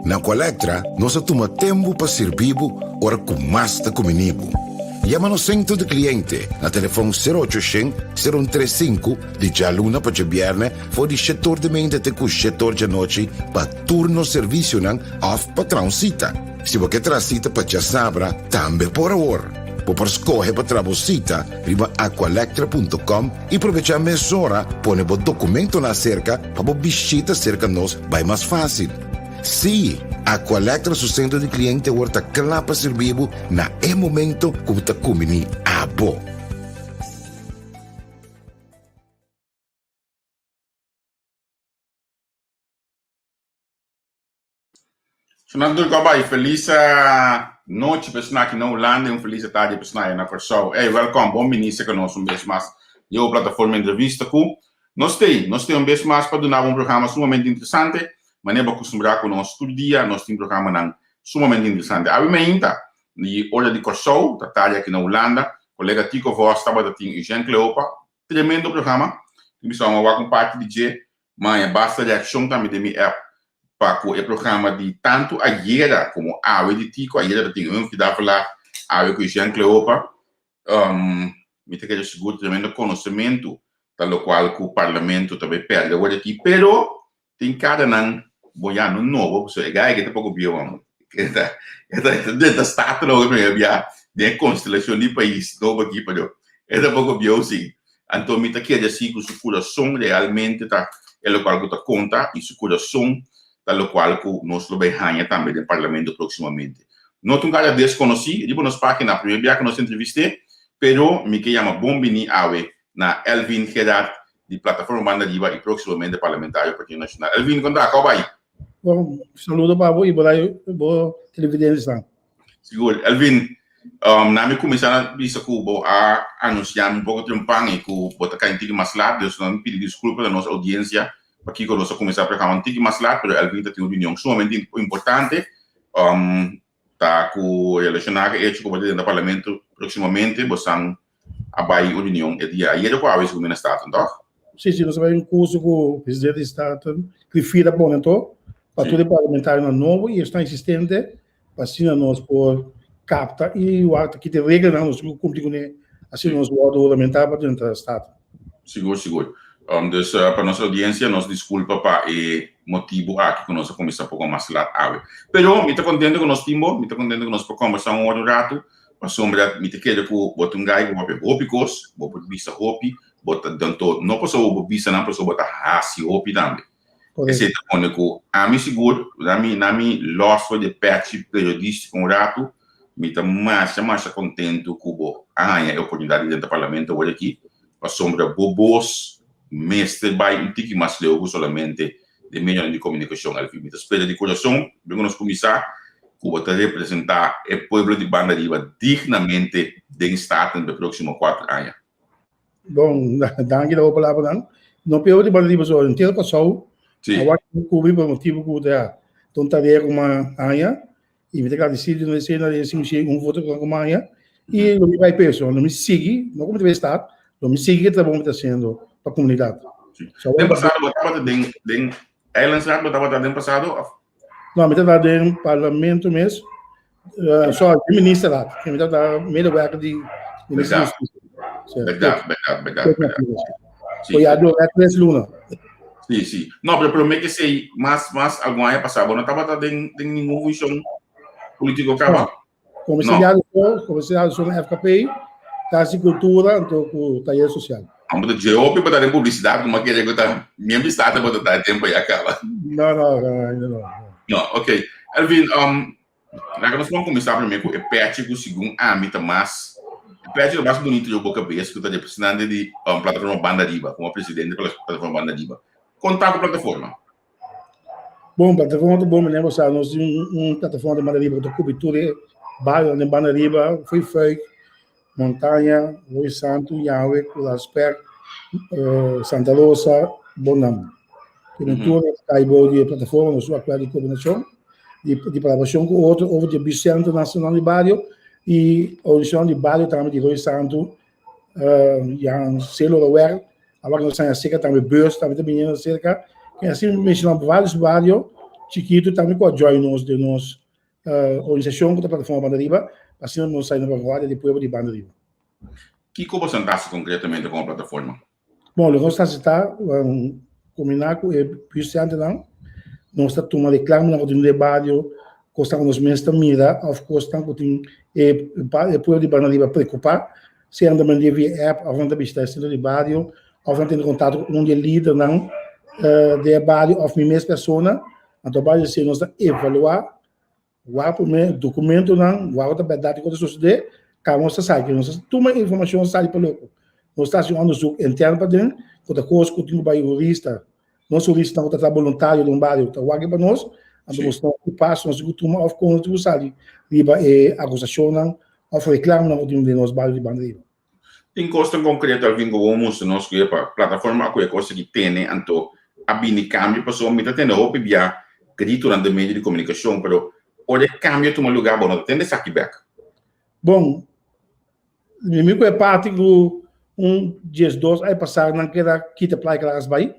Na Aqualectra nos a tuma tempu pa sirbi bo ora ku mas ta kumini bo. Yama nos sentro di kliente na telefòn sero ocho shen, sero un tres sinku di djaluna pa djabièrnè for di shetor di mente te ku shetor djanochi pa tur nos servisionan òf pa traha un sita. Si bo ke traha sita pa djasabra tambe por awor. Bo por skohe pa traha bo sita riba aqualectra punto com i probechá mesora pone bo dokumentonan aserka pa bo bishita serka nos bai mas fásil. Sí, Aqualectra su sentro di kliente awor ta kla pa sirbi bo na e momento ku bo ta kumbiní abo. Suna tur ku bai felis nochi pa esnan aki na Hulanda i un felis tardi pa esnan na Kòrsou. Ey, wèlkòm, bon bini serka nos un bes mas di e plataforma Entrevista ku nos t'ei. Nos t'ei un bes mas pa duna bo un programa sumamente interesante. Manera bo akustumbrá ku nos tur dia nos tin programanan sumamente interesante. Awe mainta di ora di Kòrsou, ta tardi aki na Hulanda, kolega Tico Vos tabata tin Eugène Cleopa. Tremendo programa. Tin bisa un a wak un parti di dje. Maña basta reakshon tambe den mi app pa ku e programa di tantu ayera komo awe di Tico. Ayera ta tin Humphrey Davelaar, awe ku Jean Cleopa. Mi ta kere sigur tremendo konosementu ta lokual ku parlamento ta bai pèrdè awor aki. Pero tin karanan bo ya no nobo pasobra e guy aki ta poko bieu amo. E ta e ta e ta Staten awor mi bia den e konstelashon di pais nobo aki pero e ta poko bieu si. Anto mi ta kere si ku su kurason realmente ta e lokual ku ta konta i su kurason ta lokual ku nos lo bai haña tambe den parlamento próksimamente. No ta un kara deskonosí riba nos página promé bia ku nos entrevist'é pero mi ke yama bon biní awe na Elvin Gerard di Plataforma Banda Riba i próksimamente parlamentario Partido Nashonal. Elvin, kon ta? Kòw bai? Bon, saludo pa bo i bo bo televidentenan. Sigur. Elvin, um, na mi kuminsá na bisa ku bo a anunsiá mi un poko trempan i ku bo ta kai un tiki mas lat, dus nos pidi diskulpa na nos oudiensia pakiko nos a kuminsá programa un tiki mas lat, pero Elvin ta tin un reunion sumamente importante, um, ta ku relashoná ku e echo ku bo ta drenta parlamento próksimamente, bo san a bai un reunion e dia ayera ku awe segun mi na Staten, tòg? Sí, sí, nos a bai un kurso ku presidente di Staten, Cliffy ta pone anto, pa tur e parlamentarionan nobo i esnan existente, pa asina nos por kapta i wak ki te reglanan nos tin ku kumpli kuné, asina nos wòrdu huramentá pa drenta Staten. Sigur, sigur. Dus pa nos audiencia nos disculpa pa e motibo aki cu nos a cuminsa poco mas lat awe. Pero mi ta contento cu nos tin bo, mi ta contento cu nos por conversa un otro rato, pasobra mi ta kere cu bo ta un guy cu papia hopi cos, bo por bisa hopi, bo ta danto no pasobra bo bisa nan, pasobra bo ta haci hopi tambe. Esei ta pone ku ami sigur, na mi na mi lòs for di e pèchi periodístiko un ratu, mi ta masha masha kontentu ku bo a haña e oportunidat di drenta parlamento awor aki, pasobra bo bos mester bai un tiki mas leu ku solamente den medionan di komunikashon. Alfi, mi ta spera di kurason, bin ku nos kuminsá, ku bo ta representá e pueblo di Banda Riba dignamente den Staten pa e próksimo kuater aña. Bon, danki na bo palabranan. No peor di banda di pasobra henter Kòrsou a wak kubri pa motibu ku ta un tarea ku mi haña i mi ta gradisí di no esei na e si un voto ku mi haña i lo mi bai peso, lo mi sigui, no ku mi ta bai start, lo mi sigui e trabou ku mi ta hasiendo pa komunidat. Den pasado bo tabata den den Eilandsraad bo tabata den pasado òf? No, mi tabata den parlamento mes. Sorry, di ministerraad. Mi tabata medewerker di minister di Justicia. Berdad, berdad, berdad, berdad. Sí. Ya dura tres luna. Sí, sí. No, pero promé que sei mas mas algun aña pasá, bo no tabata den den ningun funshon polítiko kaba? Komisariado so, komisariado so na FKP, Kas di Kultura, anto ku Tayer Sosial. Amo ta dje hopi bo ta den publisidat kuma kere ku ta miembro di Staten bo ta ta e tempo ya kaba. No, no, no, no. No, ok. Elvin, um, laga nos bon kuminsá promé ku e pèchi ku segun ami ta mas e pèchi ta mas bunito riba bo kabes ku ta representante di um, plataforma Banda Riba, komo presidente di plataforma Banda Riba. Kon ta ku plataforma? Bon, plataforma ta bon, meneer, bo sa nos tin un plataforma di Banda Riba ku ta kubri tur e barionan den Banda Riba, Foei Fuik, Montaña, Rooi Santu, Yahwe, Kulaspek, Santa Rosa, Bonam. Tin tur ta kai bou di e plataforma, nos a akuerdo di koordinashon, di palabrashon ku otro over di e Bisentro Nacional di Bario i Organisashon di Bario tambe di Rooi Santu, Jan Celo Rower, awor nos haña serka tambe Beurs tambe ta biniendo serka. Asina mi menshoná vários bario. chikitu tambe ku a join nos den nos organisashon ku ta Plataforma Banda Riba, pa asina nos sai na vanguardia di pueblo di Banda Riba. Kiko boso ta hasi konkretamente komo plataforma? Bon, loke nos ta hasi ta kombiná ku e buurtcenternan, nos ta tuma reklamonan ku tin den e bario, kosnan ku nos mes ta mira òf kosnan ku tin e pueblo di Banda Riba preokupá, sea nan ta manda via app òf nan ta bishita e sentro di bario òf nan tene kontakto ku un di e lidernan den e bario òf mi mes persona. Anto a base di esei nos ta evaluá Wak promé dokumentonan, wak ta bèrdat kiko ta sosodé, kaba nos ta sa ki nos ta tuma informashon sali pa loko. Nos ta hasi un onderzoek interno paden ku ta kos ku tin ku bai hurista. Nos huristanan ku ta traha boluntario den un bario ta wak pa nos, anto nos ta ki paso nos tin ku tuma òf kon nos tin ku sali riba e akusashonnan òf reklamonan ku tin den nos bario di Banda Riba. Tin kosnan konkreto algin ku bo mustra nos ku e pa plataforma ku e kos aki tene anto a bini kambio pasobra mi ta tende hopi bia gritonan den medio di komunikashon pero ora e kambio tuma luga bo no ta tende esaki bek. Bon, mi mi ku e parti ku un 12 ai pasa nan keda kita playa kla as bai.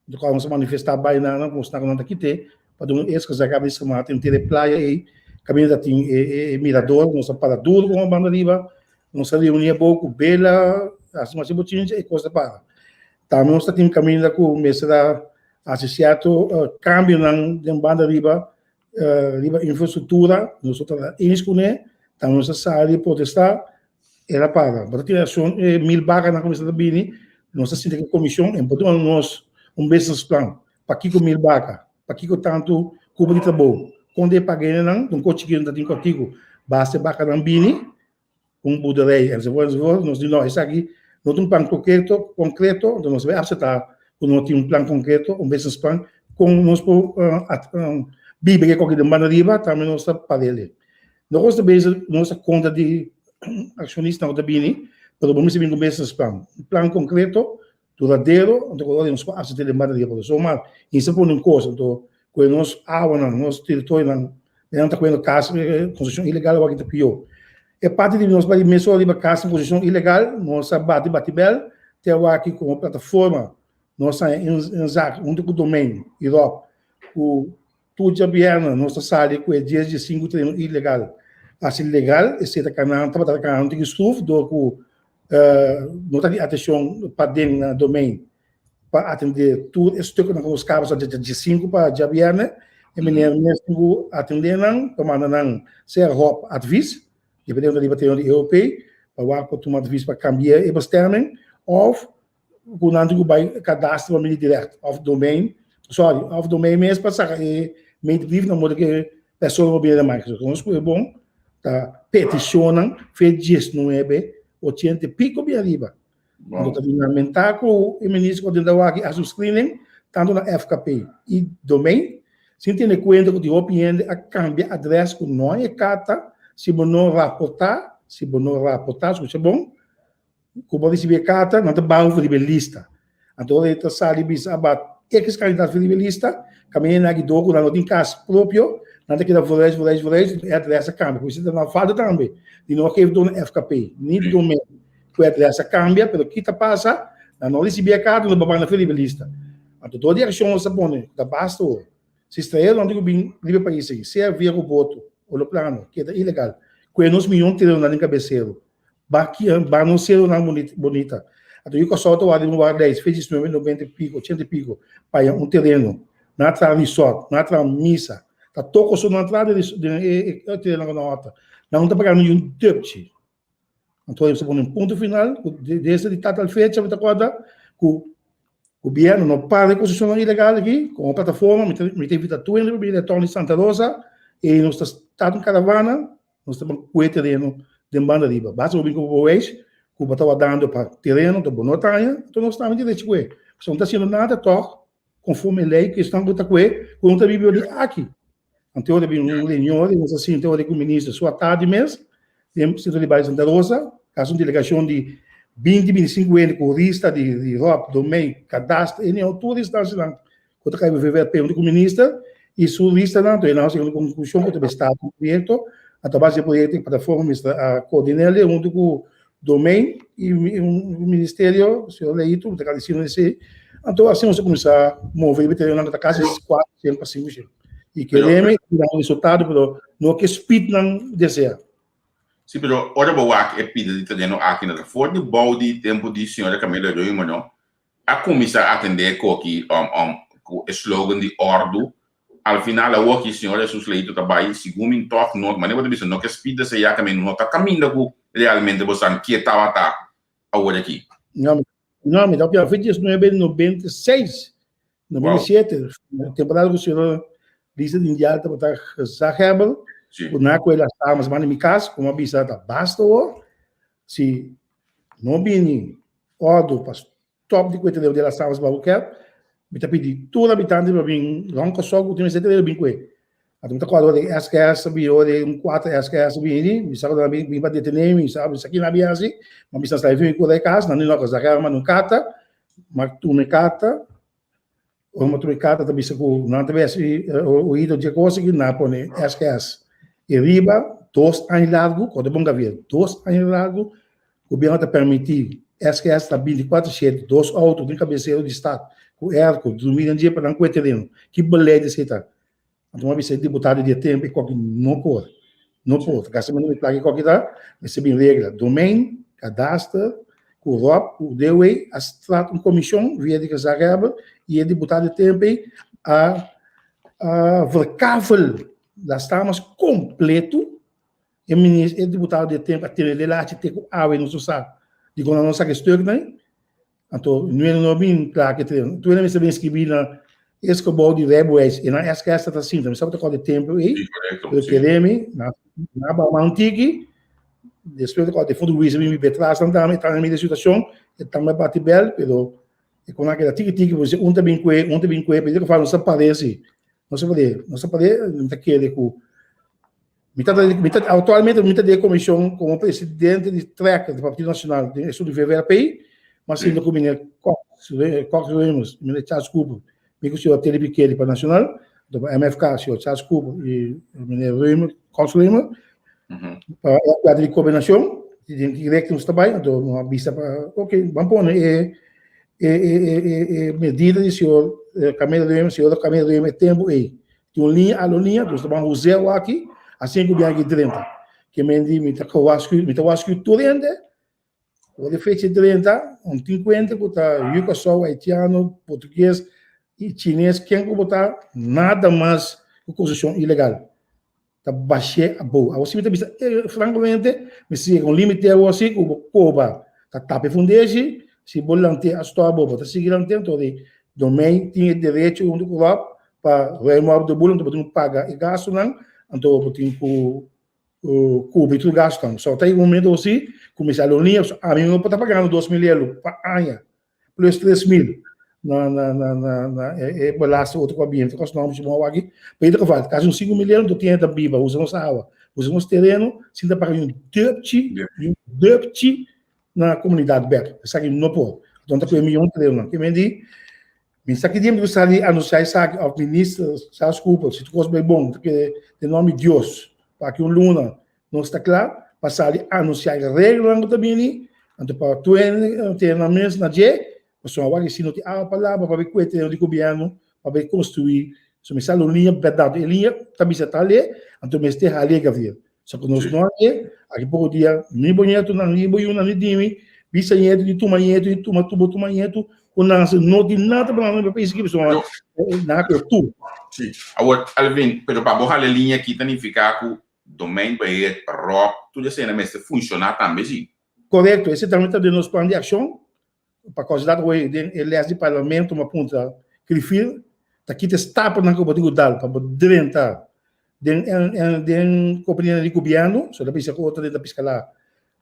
Di kua nos a manifestá bai na nan ku nan ta kit'é pa duna un es kuzé kaba di skamá tin tere playa ei kaminda ta tin e mirador nos a para duru ku un banda riba nos a reuní abou ku bela hasi masha bochincha e kos ta para tambe nos ta tin kaminda ku mester a hasi sierto kambionan den banda riba riba infrastruktura nos ta eens kuné tambe nos a sali protestá El a paga. Bo ta tira acion e mil bakanan ku mester ta bini, nos ta sinta ku komishon en por duna nos un business plan. Pakiko mil baka? Pakiko tantu kuba di trabou? Kon di e paga hendenan? Un kos chikitu ta tin kòrtiku. Basta e bakanan bini, un boerderij enzovoort enzovoort. Nos di no, esaki no ta un plan konkreto, konkreto, enton nos bai aseptá ku no tin un plan konkreto, un business plan, kon nos por biba e koki den banda riba, tambe nos ta par'el. Nos ta bezig, nos ta kontra di akshonistanan ku ta bini, pero bo mester bini ku business plan. Un plan konkreto, duradero, anto ku nos por asept'é den banda di e poblacion. Ma insta pone un kos, anto ku e nos awanan, nos teritorionan, nan ta kuendo kas konstrukshon ilegal awor aki ta pió. E parti di nos bai mesora riba kas konstrukshon ilegal, nos a bati bati bèl te awor aki komo plataforma nos a haña un zak huntu ku Domein i Rob ku Tur djabièrnè nos ta sali ku e dies di sinku tereno ilegal hasi legal. Esei ta kana tabata kana un tiki struf dor ku no ta di atenshon paden na domein pa atendé tur e stuknan ku nos kaba sa di sinku pa djabièrnè. E meneer mes tin ku atendé nan pa manda nan sea hòp advis, depende riba tereno di EOP, pa wak por tuma advis pa kambia e bestemming òf ku nan tin ku bai kadastro pa midi dirèkt òf domein, sòri, òf domein mes pa saka e meetbrief nan moda ku e persona por bini na Microsoft. Nos ku e bon ta petishonnan fe diesnuebe ochenta i piko bin ariba. Anto ta bin lamentá ku e minister ku a drenta wak a hasi un screening tantu na FKP i domein sin tene kuenta ku tin hopi hende a kambia adrès ku no a e karta si bo no raportá, si bo no raportá, skucha bon, Ku bo risibi e karta, nan ta baho for riba e lista. Anto ora e ta sali bisa aba ekis kandidato for riba e lista, kaminda e naki dor ku nan no tin kas propio, nan ta keda vooruit, vooruit, vooruit, e adres a kambia. Por esei ta nan falta tambe di no geef dor na FKP, ni dor men ku e adres a kambia, pero ki ta pasa, nan no risibi e karta, nan ta banda for riba e lista. Anto dor di akshon nos ta pone ku ta basta ora. Si straeronan tin ku bin riba e pais ei, sea via ku boto o lo plano, keda ilegal, ku e nos miyon tereronan den kabesero, Ba ki ba nos seronan bonita. Anto yu Kòrsou ta wak di un wak dei fecha diesnuebe noventa i piko ochenta i piko pa haña un tereno. Nan a traha resort, nan a traha misa. Ta toko so nan a traha den e tereno ku nan a ota. Nan no ta paga ni un dupchi. Anto a pone un punto final ku desde di tal tal fecha mi ta kòrda ku Gobierno no para e construccionnan ilegal aki, como plataforma mi ta mi ta invita tur hende pa bini na Tony Santa Rosa y nos ta start un caravana, nos ta ban cue tereno den banda riba. Basta bo bin cu bo bewijs cu bo ta wardando pa tereno, enton bo no ta haña, enton nos tambe tin derecho cue. Pasobra no ta haciendo nada toch conforme e ley cu esnan cu ta cue cu no ta bibi di aki. Anto ora bin un reunion y nos a sinta ora cu minister su atardi mes den centro di bario Santa Rosa, casi un delegacion di binti, binti sinku hende cu rista di Rob, Domey, Cadastre, e neo tur instancianan cu ta cay VVRP hunto cu minister y su listanan, anto e nan a haci un conclusion cu ta bay start un proyecto, anto a base di e proyecto e plataforma mester a coordinele hunto cu Domey y ministerio, señor Leito, mi ta agradecido na esey, anto asina nos a cuminsa move riba e terenonan cu ta casi cuatro shen pa sinku shen. I kereme i duna resultado, pero no ke speed nan desea. Si, pero ora bo wak e pida di tereno aki na ta for di bou di tempu di señora Camila Römer no a kuminsá atendé e koki ku e slogan di òrdu. Al final awoki señor Jesus Leito ta bai segun mi tòg no manera bo ta bisa no ke speed desea kaminda no ta kaminda ku realmente bo san ke tabata awor aki. No, no, mi ta papia for 1996, 97, temporada ku señor Lisa di Indial tabata gezaghebber, ku na ku el a sta mas banda mi kas, ku mi a bisa ta basta awor, si no bini òrdu pa stòp di ku e tereno di las amas Babuket, mi ta pidi tur habitante pa bin rònt Kòrsou ku tin mester tereno bin ku e. Anto mi ta kòrda ora di SKS a bini, ora di un kuater SKS a bini, mi sa ku nan a bin pa detené mi, mi sa ki nan a bin hasi, mi a bisa nan sta bin ku e kas, nan di no, gezaghebber a manda un karta, mi a tuma e karta. Ora mi a tuma e karta ta bisa ku nan ta besi oido dje kos aki, nan a pone SKS i riba dos aña largu, kòrda bon Gabriel, dos aña largu gobièrnu ta permití SKS ta binti kuater shete dos outo den kabesero di stat ku airco drumí den dje pa nan kue tereno. Ki beleid esei ta? Anto mi a bisa e diputado di e tempu e koki no por, no por. Ta gasta menos mi plaka e koki ta, mester bin regla. Domein, kadaster, ku Rob, ku Dewey a start un komishon via di gezaghebber i e diputado di e tempu ei a a verkavel Las Damas kompleto. E minis, e diputado di e tempu a tene relatie te ku awe nos no sa dikon nan no saka e stuknan. Anto nu no bin kla ke tren. Tur mester bin skribí na es gebou di rijbewijs i nan SKS ta ta sinta. Mi sa bo ta kòrda e tempu ei. Pero kere mi, nan a baha un tiki, despues ta kòrda defuntu Luis a bin biba atras nan tambe, e ta na mi situashon, e tambe a bati bèl, pero e kon a keda tiki tiki, pasobra un ta bin kue, un ta bin kue, pero e no sa par'é si. No sa par'é, no sa par'é, mi ta kere ku Mi ta mi ta actualmente mi ta den comisión como presidente di tracker di Partido Nacional den esun di VVRP, ma sinta ku meneer Cox, Cox Remus, meneer Charles Cooper, mi ku señor Telly Pikeli pa Nacional, anto pa MFK señor Charles Cooper i meneer Römer, Cox Römer, pa e plata di kombinashon, di den ki richting nos ta bai, anto nos a bisa pa ok, ban pone e e e e medida di señor Camilo Römer, señor Camilo Römer e tempu ei. Tin un liña alo liña, dus ta ban huzeo aki, asina ku biaha ki drenta. Ke men di mi ta wasku, mi ta wasku tur hende, ora e fecha drenta, un tin kuenta ku ta yu Kòrsou, haitiano, portugues i chines, ken ku bo ta, nada mas ku konstrukshon ilegal. Ta bash'é abou. Awor si mi ta bisa, frankamente, mi si yega un limite awor si ku bo koba ta tapa e fundeshi, si bo lant'é a stòp bo, bo ta sigui lant'é, anto di Domei tin e derecho huntu ku Rob pa ruim op de boel, anto bo tin ku paga e gastunan, anto bo tin ku kubri tur gastunan. So ta e momento si ku mi sa lo nia, so ami no por ta pagando 2000 euro pa aña plus 3000 na na na na na e belasting otro ku a bini, ta kosta nos muchu bon awaki. Pa ieder geval, kasi un 5000 euro anto tin e ta biba, usa nos awa, usa nos tereno sin ta paga ni un dupchi, ni un dupchi na komunidat bek. Esaki no por. Anto ta ku e miyon terenonan. Ke men di, Mi sa ki dia mi ku sali anunsiá esaki òf minister Charles Cooper, si tur kos bai bon, ta kere den nòm di Dios, pa aki un luna nos ta kla pa sali anunsiá e reglanan ku ta bini, anto pa tur hende tene nan mes na dje, pasobra awor si no tin awa pa laba pa bai kue tereno di gobièrnu pa bai konstruí. So mi sa lo liña bèrdat, e liña ta bisa ta le, anto mester hal'é Gabriel. So ku nos no hañ'é, aki poko dia ni bo ñetunan, ni bo yunan, ni dimi, bisa ñetu, ni tuma ñetu, ni tuma tubo tuma ñetu, ku nan si no tin nada pa nan pa pais aki, pasobra nan a kue tur. Sí. Awor, Alvin, pero pa bo hala e liña aki ta nifiká ku Domeinbeheer, Rob, tur esei mester funshoná tambe, sí? Korekto, esei tambe ta den nos plan di akshon. Pa causa dat hoy den e les di parlamento mi a puntra Griffier ta kita e stapnan cu bo tin cu dal pa bo drenta den den compania di gobierno, so ta bisa cu otro den ta piscala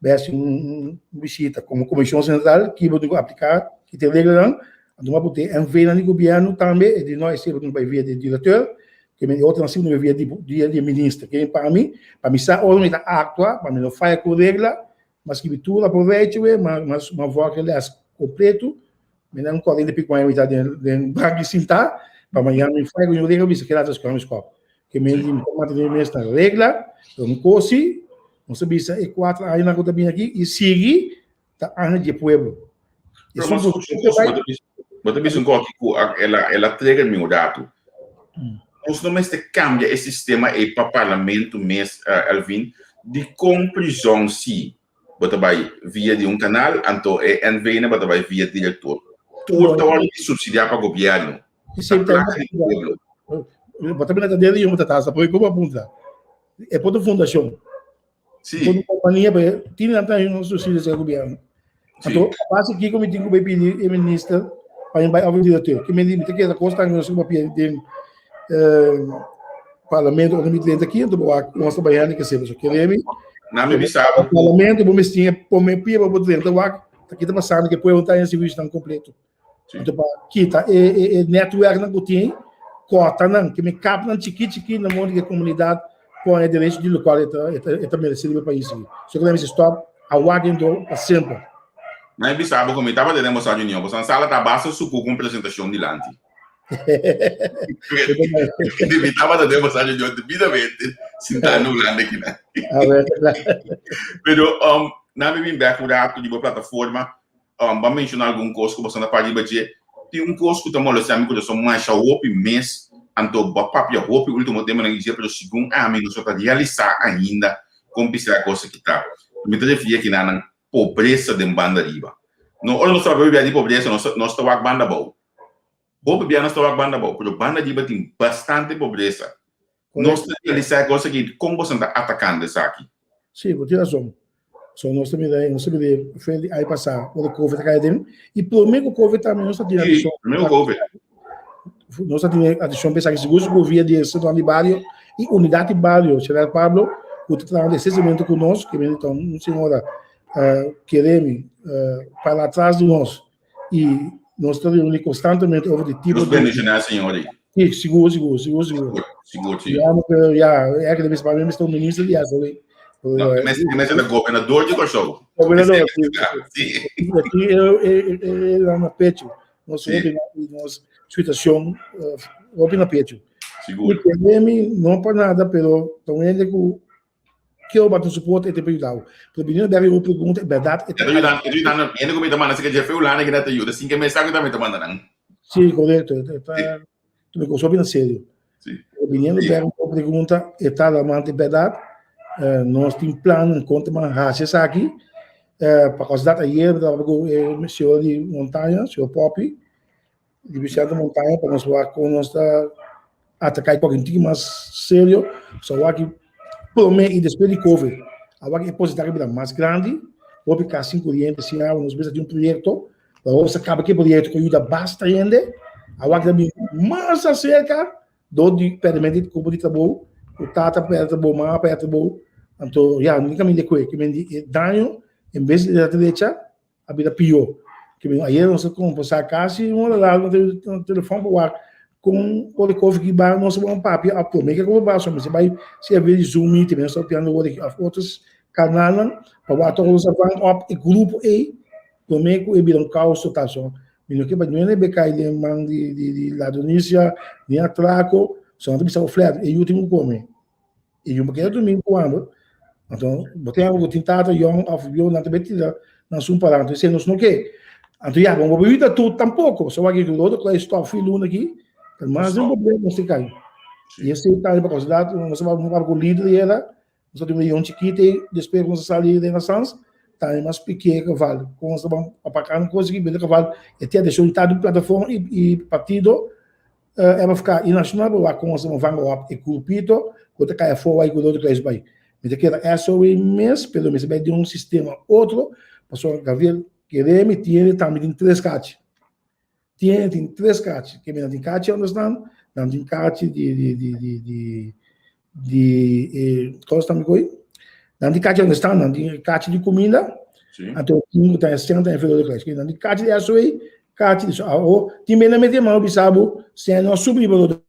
bay haci un visita como comision central ki bo tin cu aplica ki ta e reglanan, anto mi a puntra e NV nan di gobierno tambe e di no esey bo tin cu bay via di directeur, ke men e otronan si bo tin cu bay via di e minister, ke pa mi pa mi sa ora mi ta actua pa mi no faya cu regla. Ma skibi tur aprovecha we, ma ma ma vòrg e lès kompletu. Mi nan kòrda di pikua mi ta den den banki sintá, pa mañana mi fai ku un regla bisa kila ta skòr mi skòp. Ke mi di mi ta mantené mi mes na regla, pero un kos si, nos a bisa e kuater añanan ku ta bini aki i sigui ta aña di e pueblo. Pero mas ku bai. Bo ta bisa un kos ku el a el a trigger mi un ratu. Nos no mester kambia e sistema ei pa parlamento mes, Elvin. Dikon prizòn si bo ta bai via di un kanal, anto e NV-nan bo ta bai via direktor? Tur ta wòrdu di supsidiá pa gobièrnu. Ta plaka di pueblo. Bo ta bira ta dede i bo ta tasa, porque ku bo a puntra? E por ta fundashon. Sí. Por kompania, pero tin nan ta un subsidio di gobièrnu. Anto, a base kiko mi tin ku bai pidi e minister pa mi bai òf direkteur. Ke mi ta keda kos tan nos ku papia den parlamento ora mi drenta aki, anto bo wak nos ta bai hende ke sebe. So kere mi Na mi bisa bo ku parlamento bo mester pone pia pa bo drenta wak ta kita pasando ke pueblo ta haña servisionan kompleto. Anto pa kita e e e netwerknan ku tin, kòrta nan, ke mi kap nan chikí chikí na modo ku e komunidat pone e derecho di lokual e ta e ta e ta meresé riba e pais aki. So ku nan mester stòp a wak dentro pa semper. Nan e bisa bo ku mi tabata den boso reunion, boso sala ta basta suku ku un presentashon dilanti. Mi tabata den boso reunion debidamente sintá na Hulanda akinan. Pero nan mi bin bèk un ratu riba plataforma. Bo a menshoná algun kos ku bo sa ta papia riba dje. Tin un kos ku ta molestiá mi kurason masha hopi mes, anto bo a papia hopi último temponan di dje, pero segun ami nos no ta realisá ainda kon pisá e kos aki ta. Mi ta referí aki na nan pobresa den banda riba. No, ora nos ta papia di pobresa nos nos ta wak banda abou. Hopi bia nos ta wak banda abou, pero banda riba tin bastante pobresa. Nos ta realisá e kos aki, kon boso ta atakando esaki? Sí, bo tin rason. So nos ta mira, nos ta mira fe di ai pasá, ora Covid a kai aden. I promé ku Covid tambe nos ta tin atenshon. Sí, promé ku Covid. Nos ta tin atenshon pa esaki sigur sigur via di e Centro di Bario i Unidat di Bario, Gerard Pablo, ku ta trahando estrechamente ku nos, ke ta un señora keremi para atras di nos. I nos ta reuni konstantemente over di tipo Nos bendishoná Señor ei. Sí, sigur, sigur, sigur, sigur. Sigur, sí. Ya, porque ya, ya que debe para mí está un ministro de eso, güey. No, mester ta gobernador di Kòrsou. Gobernador, sí. Sí. Aquí e na pecho. Nos hopi nos situacion hopi na pecho. Sigur. Y kende no pa nada, pero ta un hende ku Kiko bo ta support e te pa yuda bo. Pero biniendo bek riba bo pregunta, e bèrdat e ta. E ta yuda, e ta yuda nan. Hende ku mi ta manda si ke Jeffrey Ulana keda ta yuda. Sin ke mi sa ku tambe ta manda nan. Sí, korekto. E ta tuma e kos hopi na serio. Sí. Pero biniendo bek riba bo pregunta, e ta alarmante bèrdat. Nos tin plannan kon ta ban hasi esaki. Pa kasualidat ayer mi tabata ku e señor di Montaña, señor Poppy. Di Vicente Montaña pa nos wak kon nos ta ataká e kòke un tiki mas serio. So wak promé i despues di covid a wak e porcentahe bira mas grandi. Hopi kas sin koriente, sin awa, nos mester tin un proyekto. Pa ora sa kaba ki proyekto ku yuda basta hende, a wak ta bin mas aserka dor di pèrdimento di kupo di trabou, ku tata pèrdè trabou, mama pèrdè trabou. Anto ya, no tin kaminda kue. Ke men di e daño en bes di drecha a bira pió. Ke men ayer nos a kombersá kasi un ora largu na telefòn pa wak kon ora kofi ki bar nos a bon papia òf promé ke komo bar so mester bai si a via di zoom meeting nos ta papiando ora aki òf otros kanalnan pa wak tok nos a van òp e grupo ei promé ku e bira un kaos total so mi no ke pa niun hende kai den man di di ladronisia ni atrako so nan ta bisa bo flèt e yu tin ku kome. I yu keda drumi ku hamber. Anto bo tin algu ku tin tata yòn òf yu nan ta bai tira nan sun pará. Anto esei nos no ke. Anto ya bo bo yuda tur tampoko. So wak ku otro klei stòf fi luna aki ta mas di un problema nos tin kai. I esei ta riba kòsidat nos a papia ku lider yera nos a tin un reunion chikito ei despues ku nos a sali Renaissance tambe mas piké kaval kon nos ta ban apaká un kos aki bira kaval e tin atenshon di plataforma i partido. MFK i Nacional bo wak kon bo vanga op e grupito ku ta kai afó bai ku otro kais bai. Mi ta keda SOA mes pero mi ta bai den un sistema otro pasobra Gabriel kere mi tiene tambe tin tres kachi. Tiene tin tres kachi. Ke mi nan tin kachi onderstand, nan tin kachi di di di di di di e kos tambe koi. Nan tin kachi onderstand, nan tin kachi di kuminda. Anto tin ku ta esena ta inferior klas. Nan tin kachi di SOA, kachi di so. Awo tin bende mete mano bisa bo si no subi riba Rode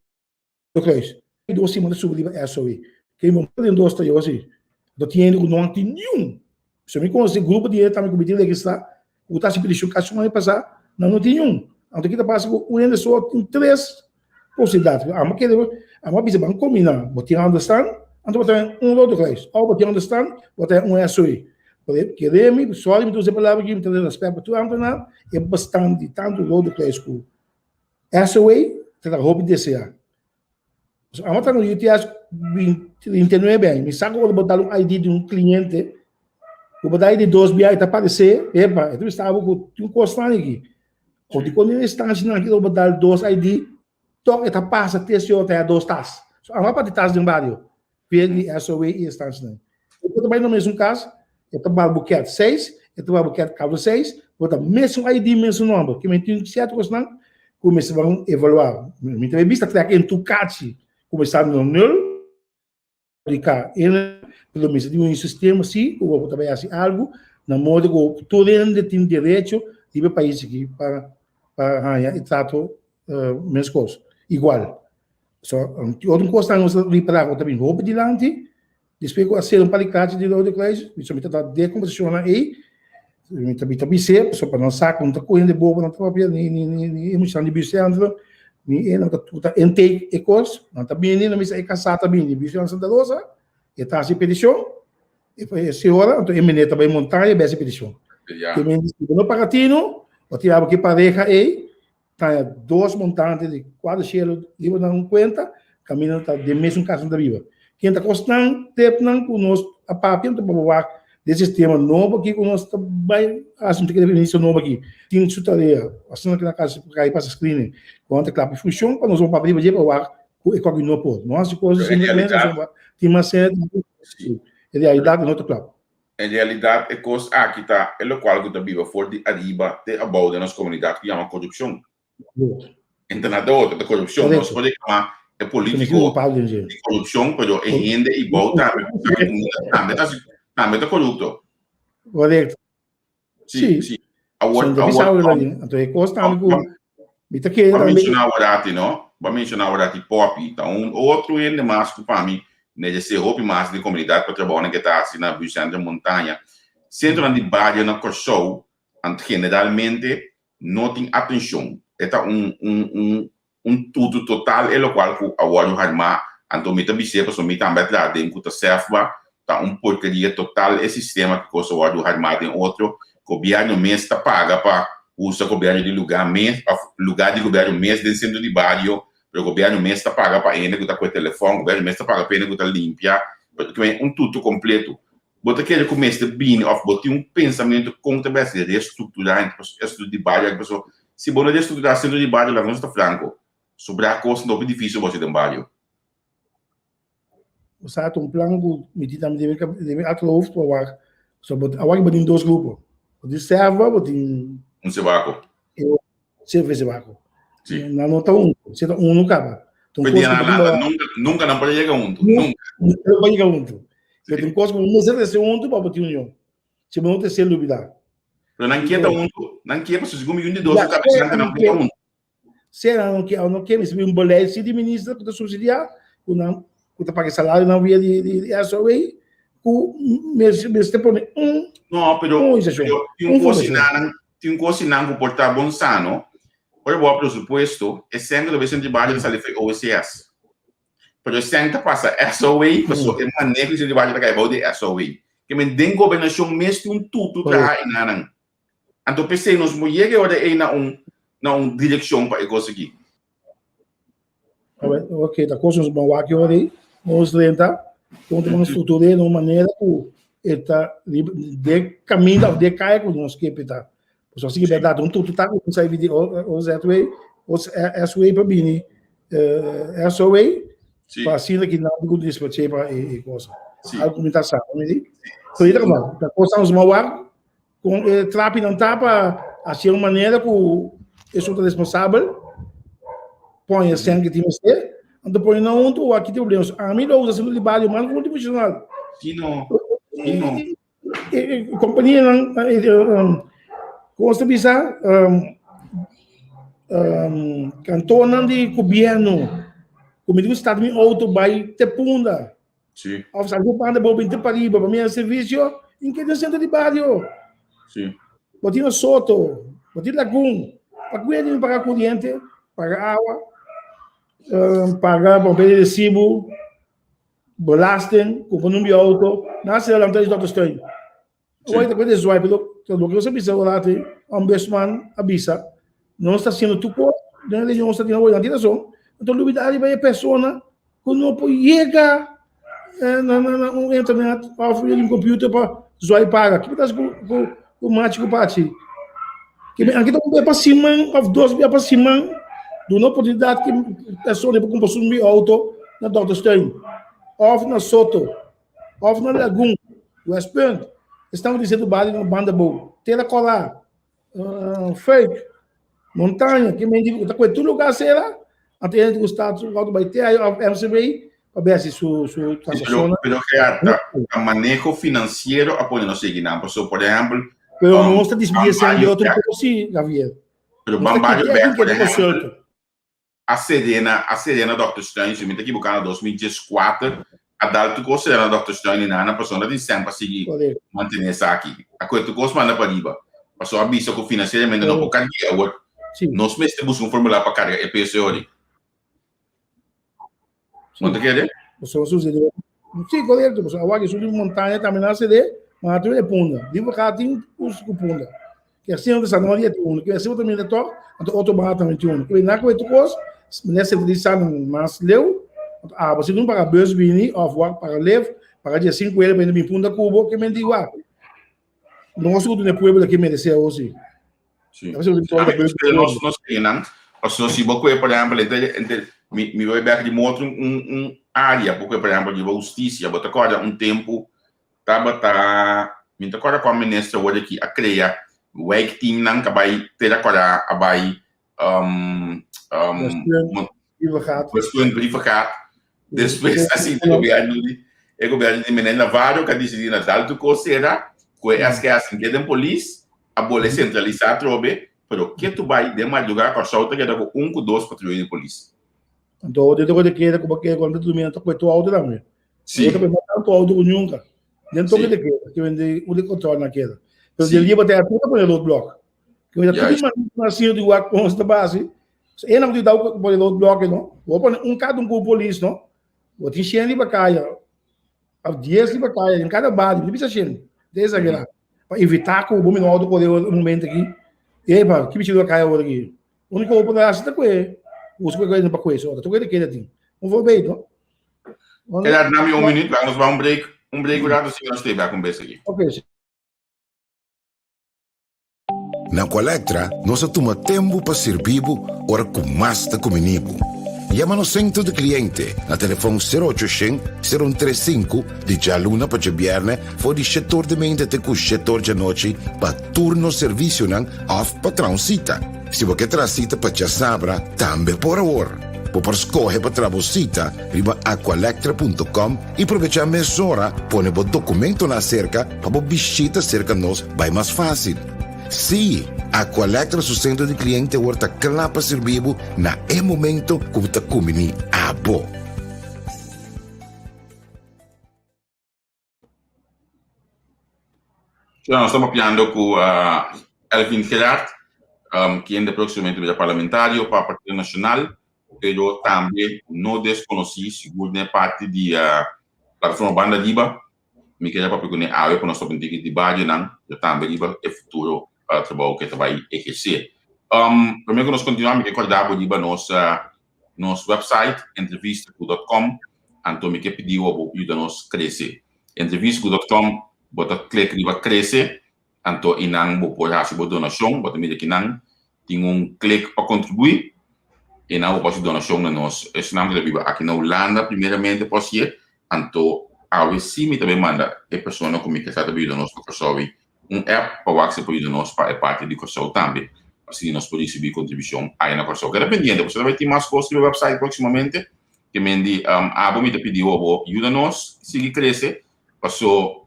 Kruis. Dos siman ta subi riba SOA. Ke momento den dos ta yo si. Anto tin hende ku no tin niun. So mi konosi grupo di hende tambe ku mi tin registrá ku ta hasi petishon kasi un aña pasá, nan no tin niun. Anto kita pasa ku un hende so tin tres posibilidat. Amo kere, amo a bisa ban kombiná. Bo tin understand, anto bo ta un Rode Kruis. Òf bo tin understand, bo ta un SOE. Pero kere mi, sorry mi ta usa e palabra aki, mi ta den rèspèt pa tur ámtenar, e bestaan di tantu Rode Kruis ku SOE ta hopi deseá. Amo ta no UTS 39 aña. Mi sa ku ora bo dal un ID di un kliente, ku bo da ID dos bia e ta aparesé, epa, e ta bisa abo ku tin un kos nan aki. Ku di kon den instansianan aki ora bo dal dos ID, tòg e ta pasa te si ora ta haya dos tas. So amo a parti tas den bario, via di SOW i instansianan. E por ta bai na mesun kas, e ta barbuket seis, e ta barbuket kabo seis, bo ta mesun ID, mesun nomber. Ke men tin sierto kosnan ku mester ban evaluá. Mi ta bista trek en tur kachi kuminsá na nul, apliká en, pero mester tin un sistema si ku bo por ta bai hasi algu na modo ku tur hende tin derecho riba e pais aki pa pa haña e trato meskos, igual. So, otro kosnan nos ta ripará ku ta bin hopi dilanti, Despues ku a sera un par di kachi di Rode Kruis, mi ta ta den kombersashonnan ei, mi ta mi ta bis'é, pasobra pa nan sa ku no ta kohe hende bobo nan ta papia, ni ni ni ni e muchanan di buurtcentrum, ni e nan ta tur ta intake e kos, nan ta bini, nan bisa e kasá ta bini di buurtcentrum Santa Rosa, e ta hasi petishon, e e señora, anto e meneer ta bai Montaña bai hasi petishon. Ke men di si bo no paga tinu, bo tin abo ki pareha ei, Ta dos montante di kuater shelu riba nan kuenta, kaminda ta den mesun kas nan ta biba. Ken ta kosnan tepnan ku nos a papia ta por wak den sistema nobo aki ku nos ta bai hasi un tiki inicio nobo aki. Tin su tarea, asina ku nan kasi kai pasa screening, ku nan ta kla pa funshon pa nos por papia riba dje pa wak ku e koki no por. No hasi kos simplemente pasobra tin mas sèt en realidat no ta kla. En realidat e kos aki ta e lokual ku ta biba for di ariba te abou den nos komunidat ku yama korupshon. Entre na otro ta korupshon. Nos por reklamá e polítiko di korupshon, pero e hende i bou tambe ku ta kuminda tambe ta tambe ta korupto. Korekto. Sí, sí. Awor, awor, Anto e kos tambe ku mi ta kere Bo a tambe. menshoná aworati, no? Bo a menshoná aworati Poppy. Ta un otro hende mas ku pa mi meresé hopi mas den komunidat pa trabounan ke ta hasi na Buurtcentrum Montaña. Sentronan di bario na Kòrsou generalmente no tin atenshon. E ta un un un Un tutu total e locual cu a wordo harma, anto mi ta bis'é pasobra mi tambe a traha den cu ta SEFBA, ta un porkeria total e sistema cu cos a wordo harma den otro, gobierno mes ta paga pa usa gobierno di lugar mes of lugar di gobierno mes den centro di bario, pero gobierno mes ta paga pa hende cu ta coge telefon, gobierno mes ta paga pa hende cu ta limpia, un tutu completo. Bo ta kere ku mester bini òf bo tin un pensamentu kon ta mester restrukturá e sentro di bario aki? Pasobra si bo no restrukturá e sentro di bario laga nos ta franko, sobrá kos ta hopi difísil bo hasi den bario. Bo sa ta un plan ku mi tin tambe den mi achterhoofd pa wak. Pasobra bo awor bo tin dos grupo. Bo tin Serva, bo tin. Un Sebako. Serva i Sebako. Nan no ta huntu. Si ta unu kaba. Pues di nan nada, nunka, nunka nan por a yega huntu. Nunka. Nunka nan por yega huntu. Pero tin kos ku bo mester trese huntu pa bo tin union. Si bo no trese lubida. Pero nan kier ta huntu, nan kier pasobra segun mi un di dos su kabes nan nan por ta huntu. Si nan no kier, no kier, mester bin un beleid si di minister ku ta subsidia, ku nan ku ta paga e salario nan via di di SOA, ku mester pone un No, pero organisashon, pero tin un un kos fundashon. nan tin un kos nan ku por ta bon sano, ora bo a presupuesto, e sèn ku ta bai sentri bario ta sali for e OCS. Pero e sèn ta pasa SOA, paso e maneho di sentri bario ta kai bou di SOA. Ke men den gobernashon mes tin un tutu traha enanan. Anto p'esei nos por yega e ora ei na un na un direkshon pa e kos aki. Ok, ta kos nos ban wak e ora ei, nos drenta, kon ta ban struktur'é na un manera ku e ta riba den kaminda òf den kaya ku nos ke p'e ta. Pasobra si ki bèrdat un tutu ta ku sai di OZW, SW pa bini SOA, pa asina ki nan ku despaché pa e cosa. Algo mi ta sa, mi di. So ita kaba, ta cosa nos ban wak kon e trapinan ta pa hasi un manera ku esun ta responsabel, pon e sèn ku tin mester, anto pone nan huntu, wak ki tin problema. Ami lo usa sendo di bario mas multifunshonal. Si no, si no. Kompanianan, kon ta bisa, kantornan di gobièrnu, ku mi tin ku start mi outo bai te Punda. Sí. Of sa ku panda bo binti pariba pa mi servisio, in ke den sentro di bario. Sí. Bo tin Soto, bo tin Lagun, pa kuende mi paga kuriente, paga awa, paga papel di resibu, belasting, kumpra number di auto, nan a sera lanta di Dòkter Stein. Awor ta puede zwaai, pero loke nos a bisa ora ati, ombudsman a bisa, nos ta haciendo tur cos den e region nos ta tin awor, nan tin razon, nan ta lubida riba e persona. ku no por yega na na un internet òf un computer pa zwaai paga. Kiko ta hasi ku ku ku machi ku pachi? Ke mi anke ta un bia pa siman òf dos bia pa siman duna oportunidat ki persona por kumpra su mi outo na Dokterstuin òf na Soto òf na Lagun, Westpunt. Esnan ku tin sentro bali na banda bou. Tera Kòrá. Fake, montaña, ke men di ta kue tur lugar sera, anto e ku sta su auto bai TI of MCB pa besi su su transaccion. Pero Gerard, ta, ta maneho financiero a pone nos sigui nan. Paso, por ehempel, Pero nos ta disminuye sen di otro kos si, Javier. Pero ban bario bek, por ehempel, a cede na a cede na Dòkter Stein, si mi ta ekiboká na 2014, a dal tur kos cede na Dòkter Stein i nana pasobra no tin sèn pa sigui mantené esaki. A kohe tur kos manda pariba. Pasobra a bisa ku finansieramente no por karg'é. Awor nos mester buska un formula pa karga e peso ori. No ta kere? Pasobra sucede. Sí, korekto. Pasobra awor aki subi montaña tambe nan a cede, ma tur e punda. Di por ka tin ku punda. Ke asina ta Santa Maria tin unu, ke asina ta mira tòg, anto otro banda tambe tin unu. Ke na ku e kos, mester sentralisá nan mas leu, anto abo si no paga bus bini òf wak paga lef, paga dia sinku ere pa hende bin punta ku bo, ke men di wak. Nos ku duna e pueblo aki meresé awor si. Si. Nos nos nan, pasobra si bo kue por ehèmpel entre entre mi mi bai bèk di motro un un área, bo kue por ehèmpel riba hustisia, bo ta kòrda un tempu Tabata, mi ta kòrda kua minister wòrdu aki a krea wijkteamnan ku a bai tera kòrda a bai Westpunt, Brievengat. Despues a sinti gobièrnu di e gobièrnu di Meneer Navarro ku a disidí na dal tur kos sera ku e SKS tin keda den polis a bole sentralisá atrobe pero ketu bai den madrugá Kòrsou ta keda ku un ku dos patruya di polis. Anto dentro ku ta keda ku bo keda ku nan ta durmi nan ta kue tur outo tambe. Sí. Otro mas tanto auto ku nunca. Den toque de queda, que vende un de control na queda. Pero de liba te tudo pone roadblock. Que vende tudo mas assim de wak com esta base. E não te dá o pone roadblock no. Vou pone um cada um com polis no. Vou te encher riba caia. A 10 riba caia em cada bar, não precisa encher. De exagerar. Para evitar que o bom no auto correr um momento aqui. Epa, que bicho caia agora aqui. Único que pode hacer é usa que para coisa, tu que queda tem. Um vou bem, no? Gerard, dame un minuut, laat ons maar un break, un break rato si nos te back un bes aquí. Ok. Na Colectra nos a tuma tempu pa sirbi bo ora ku mas ta kumini bo. Yama nos sentro di kliente na telefòn sero ocho shen, sero un tres sinku di djaluna pa djabièrnè for di shetor di meinta te ku shetor djanochi pa tur nos servisionan òf pa traha un sita. Si bo ke traha sita pa djasabra tambe por awor. Bo por skohe pa traha bo sita riba aqualectra punto com i probechá mesora pone bo dokumentonan aserka pa bo bishita serka nos bai mas fásil. Sí, Aqualectra su sentro di kliente awor ta kla pa sirbi bo na e momento ku bo ta kumbiní abo. So, nos ta papiando ku Elvin Gerard, kende próximamente bira parlamentario pa Partido Nacional, pero tambe no deskonosí sigur den e parti di Plataforma Banda Riba. Mi kere papia kuné awe pa nos ta bintiki di barionan, pero tambe riba e futuro trabou ku e ta bai ehersé. Promé ku nos kontinuá, mi ke kòrda bo riba nos nos website entrevistacu.com anto mi ke pidi bo bo yuda nos krese. Entrevistacu.com bo ta klik riba krese anto einan bo por hasi bo donashon bo ta mira kinan tin un klik pa kontribuí einan bo por hasi donashon na nos esnan ku ta biba aki na Hulanda primeramente por hasié anto awe si mi ta bai manda e persona ku mi ke sa ta bai yuda nos pa Kòrsou un app pa wak si por yuda nos pa e parti di Kòrsou tambe, asina nos por risibí kontribushon aya na Kòrsou. Keda pendiente, pasobra ta bai tin mas kos riba e website próksimamente. Ke men di abo mi ta pidi bo bo yuda nos sigui krese, paso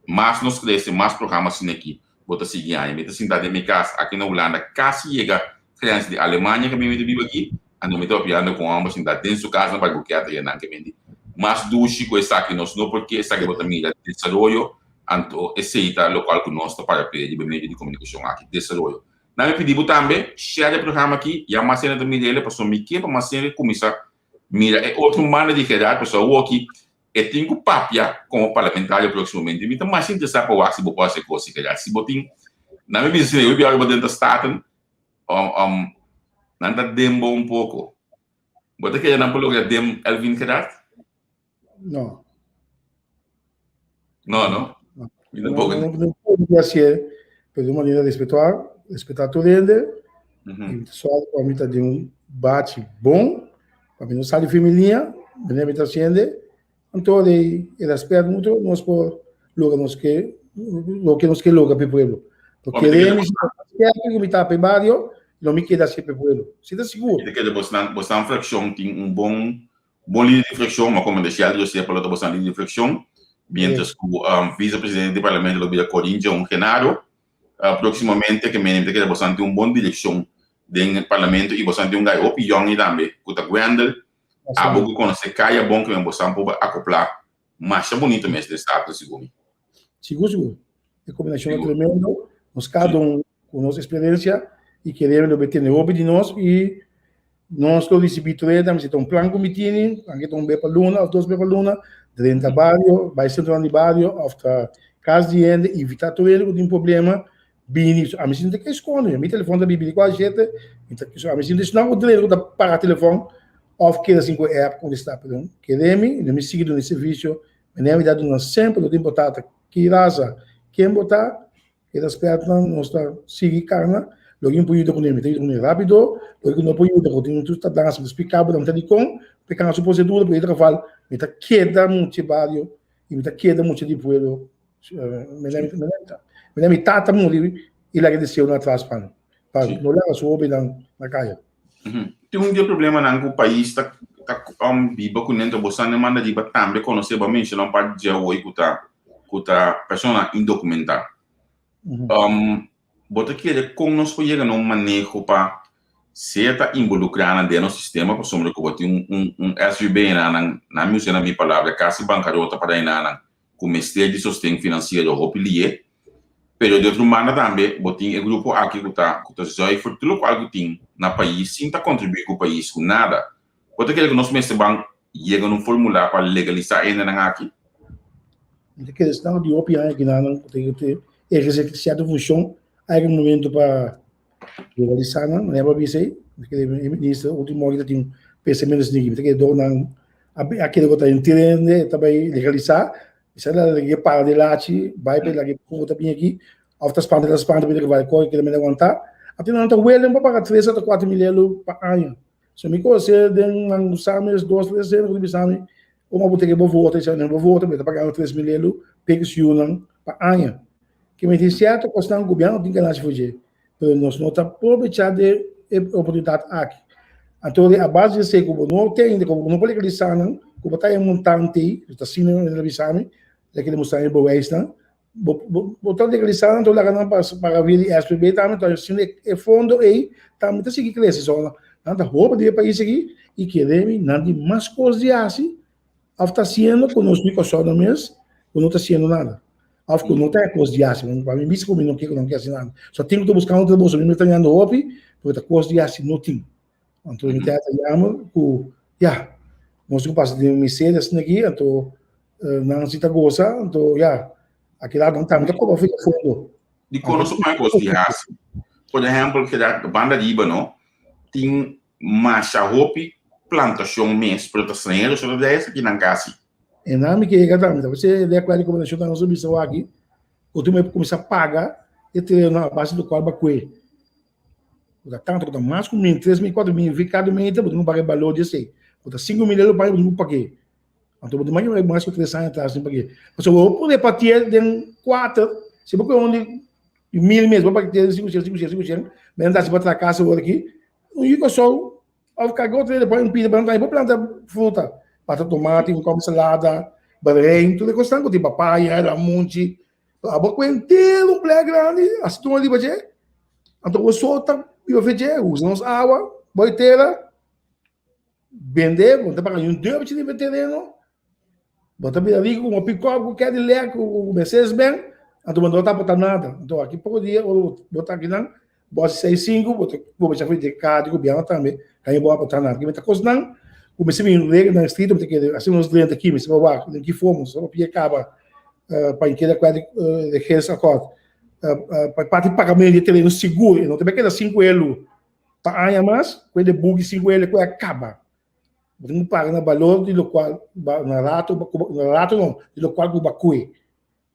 mas nos krese, mas programa asina aki bo ta sigui haña. Mi ta sinta den mi kas aki na Hulanda kasi yega grens di Alemania ke mi ta biba aki, anto mi ta papiando ku un hòmber sinta den su kas na Barbuqueta ya nan ke men di mas dushi ku esaki nos no por ke esaki bo ta mira desaroyo Anto esei ta lokual ku nos ta para p'e riba medio di komunikashon aki, desaroyo. Nan mi pidi bo tambe, share e programa aki, ya mas hende ta mira el, pasobra mi ke pa mas hende kuminsá mira e otro banda di Gerard, pasobra awoki e tin ku papia komo parlamentario próksimamente. Mi ta mas interesá pa wak si bo por hasi e kos ei, Gerard. Si bo tin, nan mi bisa asina, hopi biaha bo den ta Staten, nan ta den bo un poko. Bo ta kere nan por logra dem Elvin Gerard? No. No, no? No. Mi tampoco. No, no, no por hacer, pero de manera respetuar, respetar tur hende. Mm -hmm. Y só pa mi ta di un bachi bon, pa mi no sali familia, mi mi ta haciendo. Anto de el respeto mutuo nos por logra nos ke lo ke nos ke logra pe pueblo. Lo queremos que mi ta pe barrio, lo mi queda así pe pueblo. Si ta sigur. Mi ta kere bosnan bosnan fraccion tin un bon bon lider di fraccion, ma como decía Aldo José pa lo ta bosnan lider di fraccion, mientras ku um, vicepresidente di parlamento lo bira Corinne Jeon Genaro. Uh, próximamente ke mi ta kere bosnan tin un bon direccion den parlamento i bosnan tin un gai hopi yong tambe ku ta Gwendel. Abo ku konosé kaya bon ke men bosan por akoplá masha bonito mes den Staten sigur mi. Sigur sigur. E kombinashon ta tremendo. Nos kada un ku nos eksperensia i kereme lo be tene hopi di nos i nos lo risibí tur e tambe si ta un plan ku mi tini, anke ta un be pa luna òf dos be pa luna, drenta bario, bai sentronan di bario òf ta kas di hende, invitá tur hende ku tin problema Bini, ami sinti ke skonde, mi telefon ta bibi di kual shete, mi ta, ami sinti esnan ku drenta ku ta paga telefon of keda sin ku e app kontestá, pero kere mi, mi mi sigui duna e servisio, mi mi ta duna semper, no ta importá ta ki rasa, ken bo ta, e rèspètnan nos ta sigui kana, loke mi por yuda kuné mi ta yuda kuné rápido, loke ku no por yuda ku tin tur tardansa mi ta splika bo nan ta dikon, pa e kana su prosedura, pero e ta geval mi ta keda mucha bario i mi ta keda mucha di pueblo. Mira mi tata muri y laga deseo na atras pa pa no laga su hobennan na kaya. Tin un di e problemanan ku pais ta ta biba kuné enton bo sa nan manda riba tambe konosé bo a menshoná un par di dje awor ku ta ku ta personanan indokumentá. Bo ta kere kon nos por yega na un maneho pa sea ta involukrá nan den nos sistema pasobra ku bo tin un un SVB na nan nan mi usa na mi palabra kasi bankarota pa dai nan ku mester di sosten finansiero hopi lié, pero di otro banda tambe bo tin e grupo aki ku ta ku ta zuiver tur lokual ku tin na pais sin ta kontribuí ku pais ku nada. Bo ta kere ku nos mester ban yega na un formula pa legalisá e hendenan aki? Mi ta kere esnan di hopi aña kinanan ku ta ehersé sierto funshon a yega un momento pa Legalisá nan, manera bo a bisa ei, mi ta kere e minister ultimo ora ta tin un pensamentu asina aki, mi ta kere dor nan a kere ku ta henter hende ta bai legalisá, mi sa la lag'é para di lachi, bai pa e lag'é ku ta bini aki, òf ta spanta ta spanta pa bai kore kere mester aguantá, anto nan ta welen pa paga tres òf kuater mil elo pa aña. So mi konosé den nan sa mes dos tres hende ku ta bisa mi, Como bo ta ke bo vota? I sa, No bo vota, mi ta pagando 3000 elo p'e su yunan pa aña. Ke mi tin sierto kosnan ku gobierno tin ganashi for dje, pero nos no ta probecha di e oportunidat aki. Anto a base di esei ku bo no tende, ku bo no por legalisá nan, ku bo ta e montante, ta asina nan ta bisa mi, ta kere mustra mi bewijsnan, Bo, bo, bo ta legalisá nan, laga nan pas paga via di SPB tambe, entonces asina e fondo ei tambe ta sigui krese. So, nan ta hopi di e pais aki i kere mi nan tin mas kos di hasi òf ta hasiendo ku nos di Kòrsou nan mes ku no ta hasiendo nada. Òf ku no ta e kos di hasi. Pa mi bisa ku mi no ke ku nan ke hasi nada. So tin ku ta buskando trabou, so mi ta mirando hopi, porque ta kos di hasi no tin. Anto mi ta jammer ku ya, nos ku pasa den miseria asina aki, anto Nan si ta goza, anto ya, aki lado nan tambe ta koba via fondo. Di kon nos por kos di hasi? Por ehempel, keda banda riba no, tin masha hopi plantashon mes, pero ta strañero so ta dei esaki nan kasi. E nan mi ke yega tambe, ta parse de akuerdo ku gobernashon ta nos a bisa aki, ku tin kuminsá paga e tereno a base di kual bo a kue. Ku ta tantu, ku ta mas ku mil, 3000, 4000, kada meter bo tin ku paga e balor di esei. Ku ta 5000 euro paga bo tin ku pag'é. Anto bo tin mai mas ku 3 aña atras tin pag'é. Pasobra bo por repartié den kuater, si bo kue un di 1000 mes, bo partié den 500, 500, 500, men nan ta hasi pa traha kas awor aki, un yu Kòrsou òf kalke otro hende pone un pida pa nan bo planta fruta, planta tomati, un kòm salada, berein, tur e kosnan ku tin papaya, lamunchi, abo kue henter un playa grandi, hasi tuma riba dje, anto bo so ta biba fe dje, usa nos awa, boi tera. Bende, bo ta paga un deurtje riba e tereno, bo ta bira rico cu un pick-up, cu Cadillac, cu Mercedes-Benz, anto bo no ta aporta nada. Anto aki poco dia ora bo ta akinan, bo haci seis cinco, bo ta cuminsa cu e carta di gobierno tambe, ka bo aporta nada. Kimen ta cosnan cu mester bin reglanan estricto, mi ta kere asina nos drenta aki, mester wak den ki forma, nos ta papia caba pa keda cu e regeersakkoord, pa parti pagamento di e tereno sigur, e no ta bay keda sin cu e lu. Pa aña mas, ku e de buki sin ku ele ku e a kaba. Bo tin ku paga na balor di lokual na rato na rato no di lokual ku bo a kue.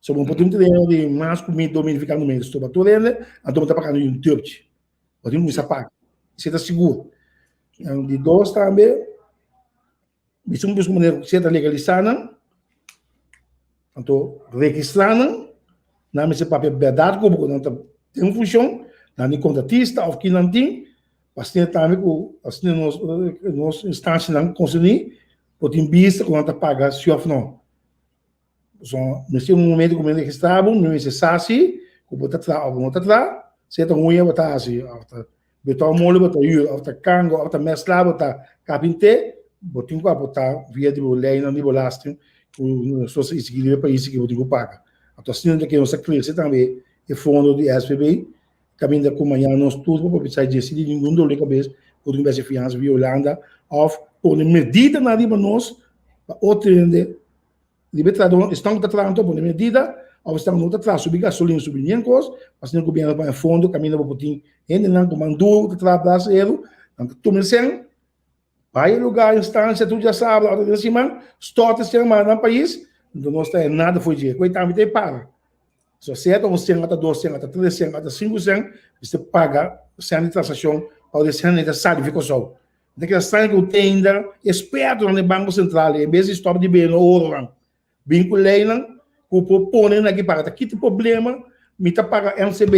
So bo no por tin un tereno di mas ku mil, 2000 fikando mes. So pa tur hende anto bo ta pagando un dubchi. Bo tin ku kuminsá paga. Esei ta sigur. Di dos tambe mi tin busca manera ku sea ta legalisá nan anto registrá nan, nan mester papia bèrdat ku bo ku nan ta den funshon, nan tin kontratista òf kinan tin. Asina tambe ku asina nos nos instansianan konserní por tin bista ku nan ta paga si òf no. So mester un momento ku mi registrá bo, mi mester sa si ku bo ta traha òf bo no ta traha, si e ta huña bo ta hasi òf ta beton moli bo ta hür òf ta kango òf ta mèsla bo ta kapinté, bo tin ku aportá via di bo leinan di belasting ku nos ta eksigí riba e pais ku bo tin ku paga. Anto asina ta ke nos ta krese tambe e fondo di SVB Caminda cu mañana nos tur por papia dje si di ningun dolor di cabes por tin besi fiansa via Hulanda of pone medidanan riba nos pa otro hende riba e trahadornan esnan cu ta traha anto pone medida of esnan cu no ta traha subi gasolin subi nien cos pa asina gobierno por haña fondo caminda bo por tin hendenan cu man duro cu ta traha brasero nan ta tuma e cen. Bai e lugar, instancia, tur djasabra, otro dia siman, stort e sien manda nan pais, enton nos ta nada fo'i dje. Koe tambe ta e paga. So sea ta un sien, ata dos sien, ata tres sien, ata sinku sien, mester paga sien di transakshon pa ora e sien ta sali fi Kòrsou. Ta keda straño ku te ainda ekspertonan den Banko Sentral en bes di stòp di bende oronan, bin ku leinan ku por pone nan aki paga. Ta kita problema mi ta paga MCB,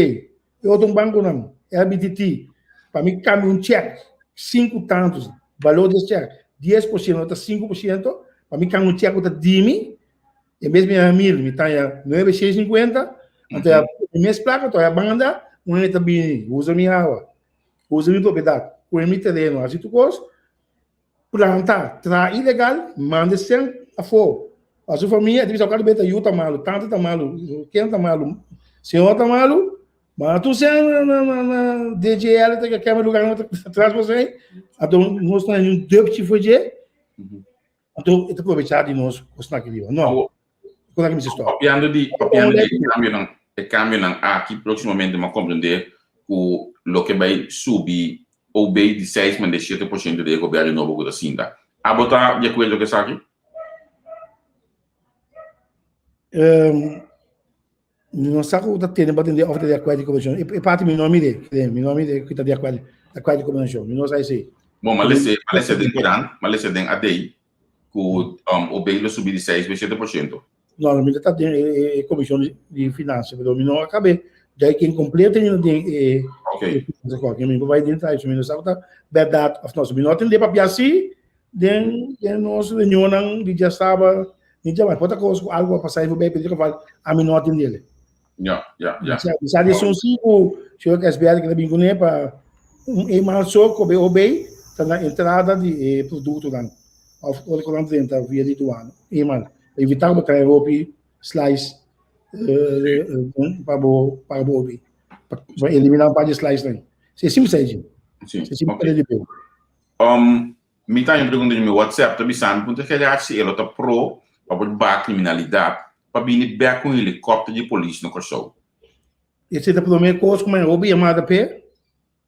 E otro un banconan, RBTT, pa mi cambia un check, cinco tantos, balor di es check, 10% ta 5%, pa mi cambia un check cu ta di mi, en bes mi haya mil, mi ta haya nuebe seis cincuenta, anto ya mi mes placa, anto ya banda, un hende ta bini, usa mi awa, usa mi propiedad, coge mi tereno, haci tur cos, Planta, traha ilegal, manda e sèn afó. Pa su famia, e ta bisa kada bes ta yu ta malu, tanta ta malu, ken ta malu, señor ta malu, manda tur sèn na na DGL ta kema lugar nan ta tras bo sèn, anto nos ta haña un dupchi for dje, anto e ta probecha di nos kosnan aki riba. No, kos aki mester stòp. Papiando di papiando di e kambionan e kambionan aki próksimamente mi a komprendé ku loke bai subi OB di seis manda 7% di e gobièrnu nobo ku ta sinta. Abo ta di akuerdo ku esaki? Mi no sa ku ta tene pa tende òf ta di akuerdo ku komishon. E parti mi no a mir'é, mi no a mir'é ku ta di akuerdo ku komishon. Mi no sa esei. Bon, m'a lese, m'a lese den korant, m'a lese den AD ku OB lo subi di seis bai 7%. No, no, mi ta den e komishon di finansia, pero mi no a kab'é dai ken kompleto ainda den e finansia kòke. Mi por bai den detaye, mi no sa ku ta bèrdat òf no. Mi no a tende papia si den nos reunionnan di djasaba ni djamas. Por ta kos ku algu a pasa ei forbei, pero den ami no a tendel. Ja, ja, ja. Mi sa di esun si ku señor SBR ke ta bin kuné pa un eenmaal so ku OB ta na entrada di e produktonan òf ora ku nan drenta via di duana. Eenmaal. Pa evitá ku bo trae hopi slice pa bo pa bo OB. Pa eliminá un par di slice nan. Si e simpel esei. Si, Si simpel ok. Mi ta haña un pregunta di mi WhatsApp ta bisa mi puntra Gerard si e lo ta pro pa por baha kriminalidat pa bini bek ku un helikòpter di polis na Kòrsou. Esei ta promé kos ku mi hopi yamada p'e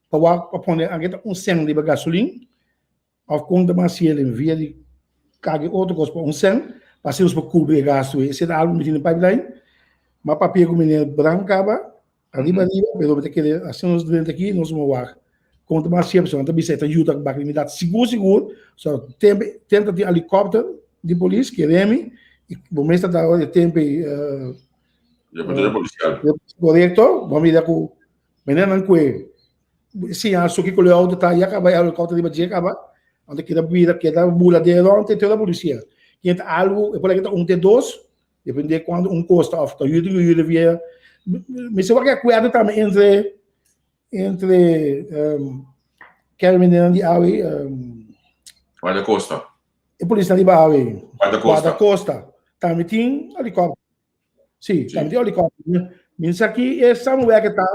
pa wak pa pone anke ta un sèn riba gasolin òf kon ta mas hasiel en via di kage otro kos pa un sèn pa asina nos por kubri e gastu ei. Esei ta algu ku mi tin den pipeline. M'a papia ku meneer Bram kaba Ariba ariba, pero mi ta kere asina nos drenta aki, nos mo wak kon ta mas siempre, so nan ta bisa e ta yuda ku bak limidat sigur sigur, so tempe tempe ta tin helikòpter di polis kere mi, i bo mes ta da e tempe Reportero polisial. Korekto, bo a mira ku meneernan kue siña su kiko lo outo ta ya kaba e helikòpter riba dje kaba, nan ta keda bira keda bula den rònt te la polisia. Kien ta algu e por aki ta un te dos Depende cuando un costa of ta yuda yuda via mi se wak acuerdo tambe entre entre um, kere meneer di awe um, Guarda Costa. E polis riba awe. Guarda Costa. Guarda Costa. Tambe tin helikopter. Sí, sí. tambe tin helikopter. Mi sa ki e samenwerking ta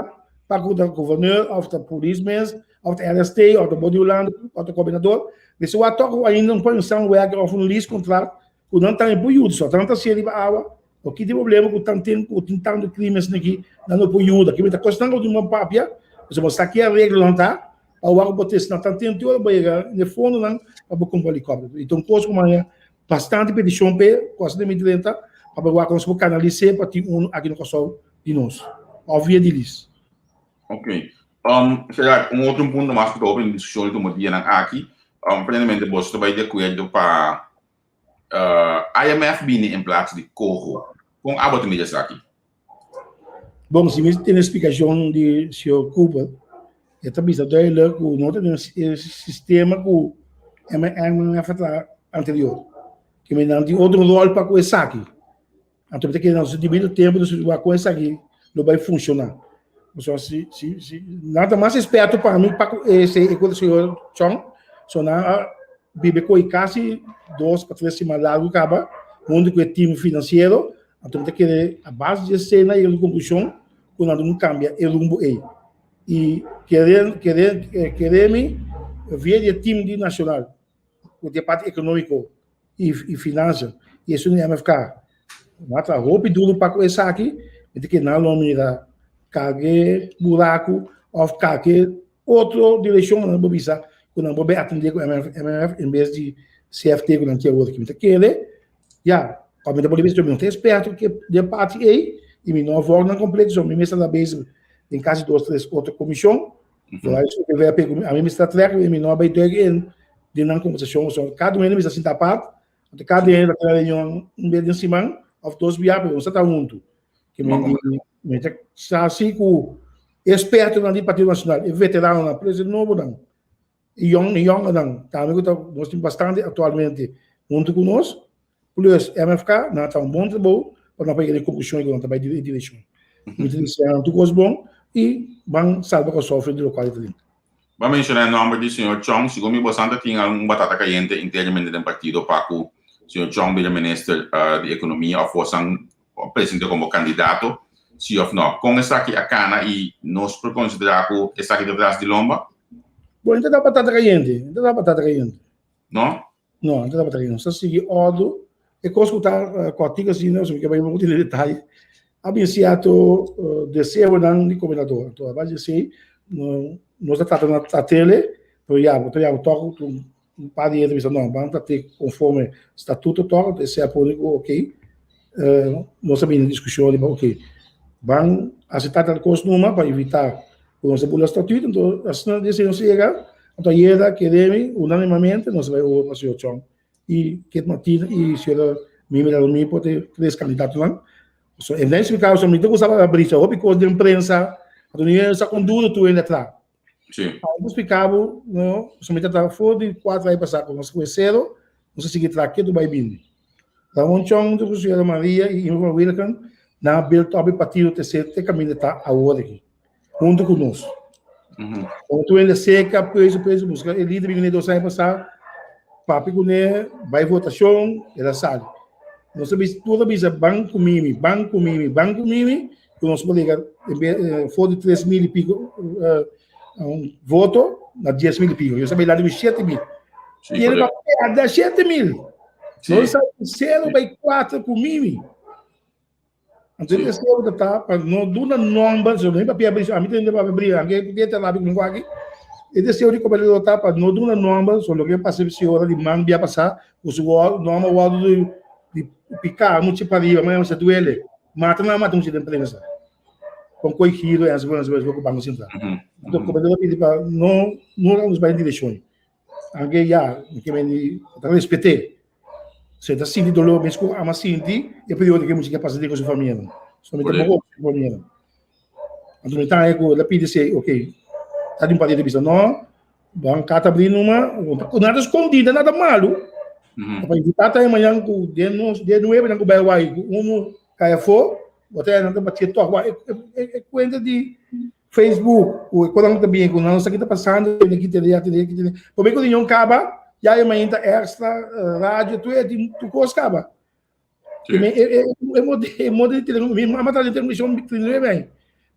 pa ku de gouverneur of de polis mens of de RST of de Body Holanda of de coördinador. Mi se wak toch ainda un un samenwerking of un lease contract Ku nan tambe por yuda, so nan ta hasié riba awa, no ki tin problema ku tan tin ku tin tantu krimen asina aki, nan no por yuda. Kiba ta kosnan ku tin bon papia, pasobra bo sa ki areglonan ta, Pa wak bo test nan tanten te ora bo yega n'e fondonan pa bo kumpra helikòpter. I ta un kos ku maya bastante petishon p'e, ku asina mi drenta pa bo wak nos por kanalis'é pa tin unu aki na Kòrsou di nos òf via di lis. Ok. Gerard, un otro punto mas ku ta hopi den diskushon último dianan aki, aparentemente boso ta bai di akuerdo pa IMF bini en plats di coho. Kon abo ta mira esaki? Bon, si mi tene splikashon di señor Cooper, e ta bisa duidelijk ku no ta den e sistema ku MMF ta anterior. Ke men nan tin otro ròl pa ku esaki. Anto mi ta kere nan su debido tempu nos wak kon esaki lo bai funshoná. Pasobra si si si nan ta mas esperto pa mi pa ku ese e ku señor Chong, so nan a biba ku e kasi dos pa tres siman largu kaba huntu ku e team finansiero, anto mi ta kere a base di esei nan yega na konklushon ku nan debe kambia e rumbo ei. I kere kere kere mi via di e team di nashonal ku di e parti ekonómiko i i finansa i esun di MFK. Nan a traha hopi duru pa ku esaki, mi ta kere nan lo mira kalke buraku òf kalke otro direkshon nan por bisa ku nan por bai atendé ku MFF en bes di CFT ku nan tin awor aki. Mi ta kere ya, pa mi ta por bisa mi no ta eksperto den parti ei i mi no a vòrg nan kompleto, so mi mester ta bezig den kasi dos tres otro komishon. A mi mester trek mi no a bai duik in den nan konversashon so kada un hende mester sinta apart anto kada hende ta tene reunion un bes den siman òf dos bia pero nos ta traha huntu ke men di mi ta sa si ku e ekspertonan di partido nashonal e veteranonan plus e nobonan e yòn e yòngernan tambe ku ta nos tin bastante aktualmente huntu ku nos Plus MFK nan a traha un bon trabou pa nan por yega na e konklushon ku nan ta bai di e direkshon. Mi ta desea nan tur kos bon i ban salba Kòrsou for di lokual e ta den. Bo a menshoná e nòmber di señor Chong. Segun mi bo Santa tin algun batata kayente internamente den partido pa ku señor Chong bira minister di ekonomia òf bosan present'é komo kandidato, si òf nò. Kon esaki a kana i nos por konsiderá ku esaki ta tras di lomba? Bo, e ta da batata kayente, e ta da batata kayente. No? No, no ta tabata nos ta sigui òrdu. E kos ku ta kòrtiku asina, so mi ke bai muchu den detaye, a bin sierto deseonan di gobernador. Anto a base di esei nos ta trata na trat'el, pero ya bo ta ya bo tòg un par di hende ta bisa no, ban trat'é konforme statuto tòg, anto esei a pone ku okey, nos a bini na diskushon riba okey, ban aseptá tal kos numa pa evitá ku nos a bula statuto, anto asina di esei nos a yega. Anto ayera kere mi unanimamente nos a bai over pa señor Chong y Kit Martina y señora Mimi Lalomir por te tres candidatonan. So en den explica so mi ta gusta brisa hopi cos den prensa, anto ni sa con duro tu hende tra. Sí. Anto explica bo, no, so mi ta tra for di cuatro aña pasa cu nos fue cero, nos a sigui tra ketu bai bini. Ramon Chong cu señora Maria y Inva Wilken nan a build up e partido te ser te caminda ta awor aki. Huntu ku nos. Ora tu hende seka, preso, preso, buska e lider bini dos aña pasá, papia kuné, bai votashon, el a sali. Nos a bisa, tur a bisa ban ku mimi, ban ku mimi, ban ku mimi, ku nos por yega for di 3000 i piko voto na 10000 i piko. Yo sa bai landi ku 7000. Sí, I el correcto. a pèrdè 7000. Sí. Nos a sali sero bai kuater ku mimi. Anto e deseo ta ta pa no duna nomber, so no papia bri, ami ta papia bri, anke ke ta labi ku aki. E deseo di gobernador ta pa no duna nomber, so loke pasa si ora di man bia pasa, ku su nomber wordo di di pika muchi pa riba, ma se duele. Mata nan mata muchi den prensa. Kon koi giro enzovoort enzovoort ku Banko Sentral. Anto gobernador a pidi pa no no nos bai den direkshon. Anke ya, mi ke meni ta respet'é. Se ta sinti dolor mes ku ama sinti e periodo ke mucha ke pasa den ku su famianan. So mi ta Correcto. bobo ku su famianan. Anto mi ta haña ku el a pidi esei, ok, ta di un partido bisa no, ban kata abri numa, nada skondí, nada malu. Pa invitá ta mañan ku den nos, den nuebe nan ku bai wai, ku unu kai afó, bo ta nan ta batié tòg. Wak, e e kuenta di Facebook, ku e konan ta bin, ku nan sa ki ta pasando, e ki tene, tene, ki tene. Promé ku reunion kaba, ya e mainta extra, radio, tur e tin tur kos kaba. Sí. E, e, e, e, e modo di tele, mi mama ta televishon 39 aña.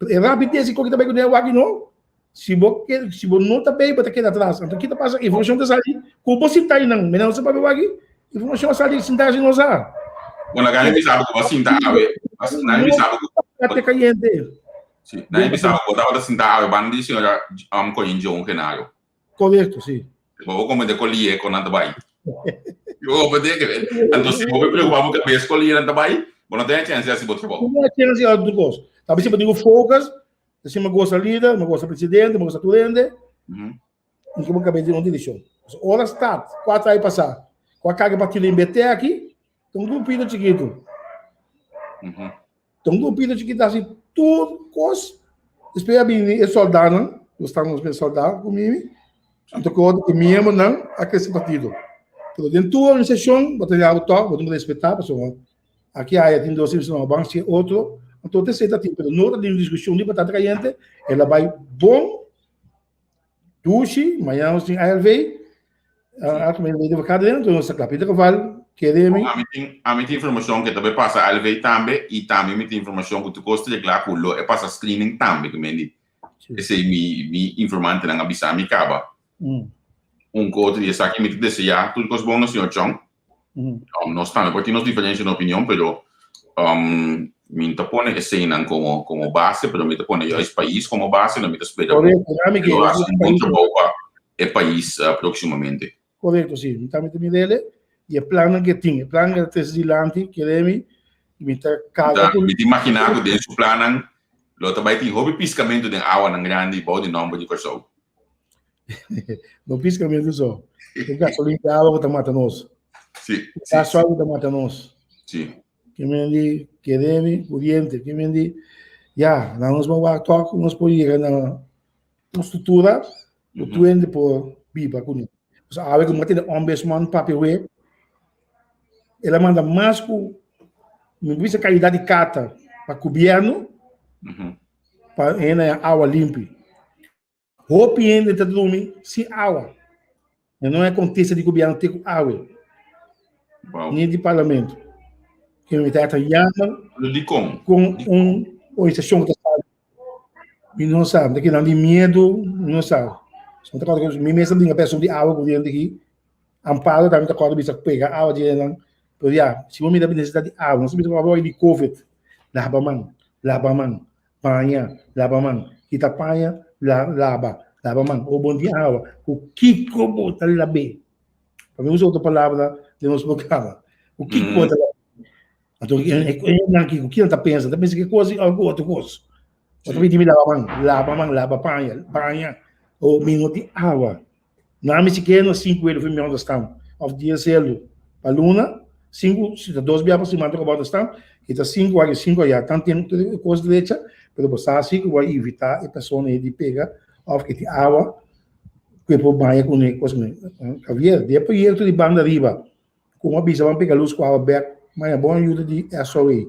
E rapidez ku ta bai ku den wak no. Si bo ke, si bo no ta bei, bo ta keda atras. Anto ki ta pasa? Informashon ta sali ku bo sinta einan. Mi no sa papia wak, informashon a sali sinta sin nos sa. Bueno, acá mi sabe ku bo sinta awe. Nan mi sabe ku Ate kayente. Si, nan e bisa bo tabata sinta awe banda di señora um, Koningin Joan Genaro. Korekto, si. Bo bo komende kon lié kon nan ta bai. Bo komende ke anto si bo preocupa bo kabes kon lié nan ta bai, bo no ten chance di hasi bo trabou. No tin chance di hasi otro kos. Ta bisa bo tin ku focus, si mi gosa lider, mi gosa presidente, mi gosa tur hende, mi ke bo kabes den un direkshon. Ora start, kuater aña pasá, ku a karga partido den BT aki, ta un grupito chikitu. Ta un grupito chikitu hasi tur kos. Despues a bini e sòldánan, ku stan nos mes sòldá ku mimi, anto ku otro miembronan a krese partido. Pero den tur organisashon bo ta yabu tòg, bo tin ku respetá pasobra aki aya tin dos persona ban si otro, anto te esei ta tin, pero no ta den diskushon di batata kayente, el a bai bon. Dushi, mañana nos tin ALV, algemeen leden vergadering, entonces nos ta kla. Pieter Geval, kere mi. Ami tin, ami tin informacion ke ta bay pasa ALV tambe y tambe mi tin informacion ku tur kos ta regla ku lo e pasa screening tambe ku mendi. Esei mi, mi informantenan a bisa mi kaba. Un ku otro di esaki mi ta desea tur kos bon na señor Chong. Nos tambe por tin nos diferencia na opinion, pero um, mi ta pone eseinan como, como base, pero mi ta pone juist pais como base, no mi ta spera ku lo hasi un bon trabou pa e pais uh, próximamente. Correcto, sí. Mi tambe ta mirele y e plannan que tin, e plannan que ta trece dilanti, keremi, mi ta carga ku... Mi ta imagina ku den su plannan lo ta bai tin hopi piscamento den awanan grandi bou di nomber di Kòrsou. No piscamento so. E gasolina de awa ku ta mata nos. Sí. E gasoil ku ta mata nos. Sí. Ke men di keremi, kuriente, ke men di ya, na nos ban wak tok, nos por yega na un struktura ku tur hende por biba kuné. Pasobra awe ku mi a tene ombudsman papia web, el a manda mas ku mi bisa kalidat di karta pa gobièrnu pa hende haña awa limpi. Hopi hende ta drumi sin awa. E no e kontesta di gobièrnu te ku awe. Wow. Ni di parlamento. Ke mi ta yama Pero di kon? kon un organisashon ta sali. Mi no sa, mi ta keda di miedu, mi no sa. So, mi ta kòrda ku mi mes ta bringa p'e asuntu di awa koriente aki. Amparo tambe ta kòrda bisa pega awa dje nan. Pero ya, si bo mira nesesidat di awa, nos ta bisa papia di covid. Laba man, laba man. Paña, laba man. Kita paña, la, laba. Laba man. O bon tin awa. Ku kiko bo ta lab'é? Pa mi usa otro palabra den nos programa. Ku kiko bo ta lab'é? Anto, e nan ki, ku kinan ta pensa? Ta pensa ki kos i algu otro kos. Bo ta pidi mi laba man, laba man, laba paña, baña. O mi no tin awa. Na mi sikiera no sinku elu fin mi onderstaan of dies elu pa luna, sinku, si ta dos bia pa siman ta koba onderstaan, i ta sinku aki sinku aya, tan tin tur e kos drecha, pero bo sa si ku bo a invita e persona ei di pega of ke tin awa ku e por baña kuné kos kuné. Javier, di e proyekto di banda riba ku a bisa ban pega lus ku awa bek, maya bon ayuda di SOA,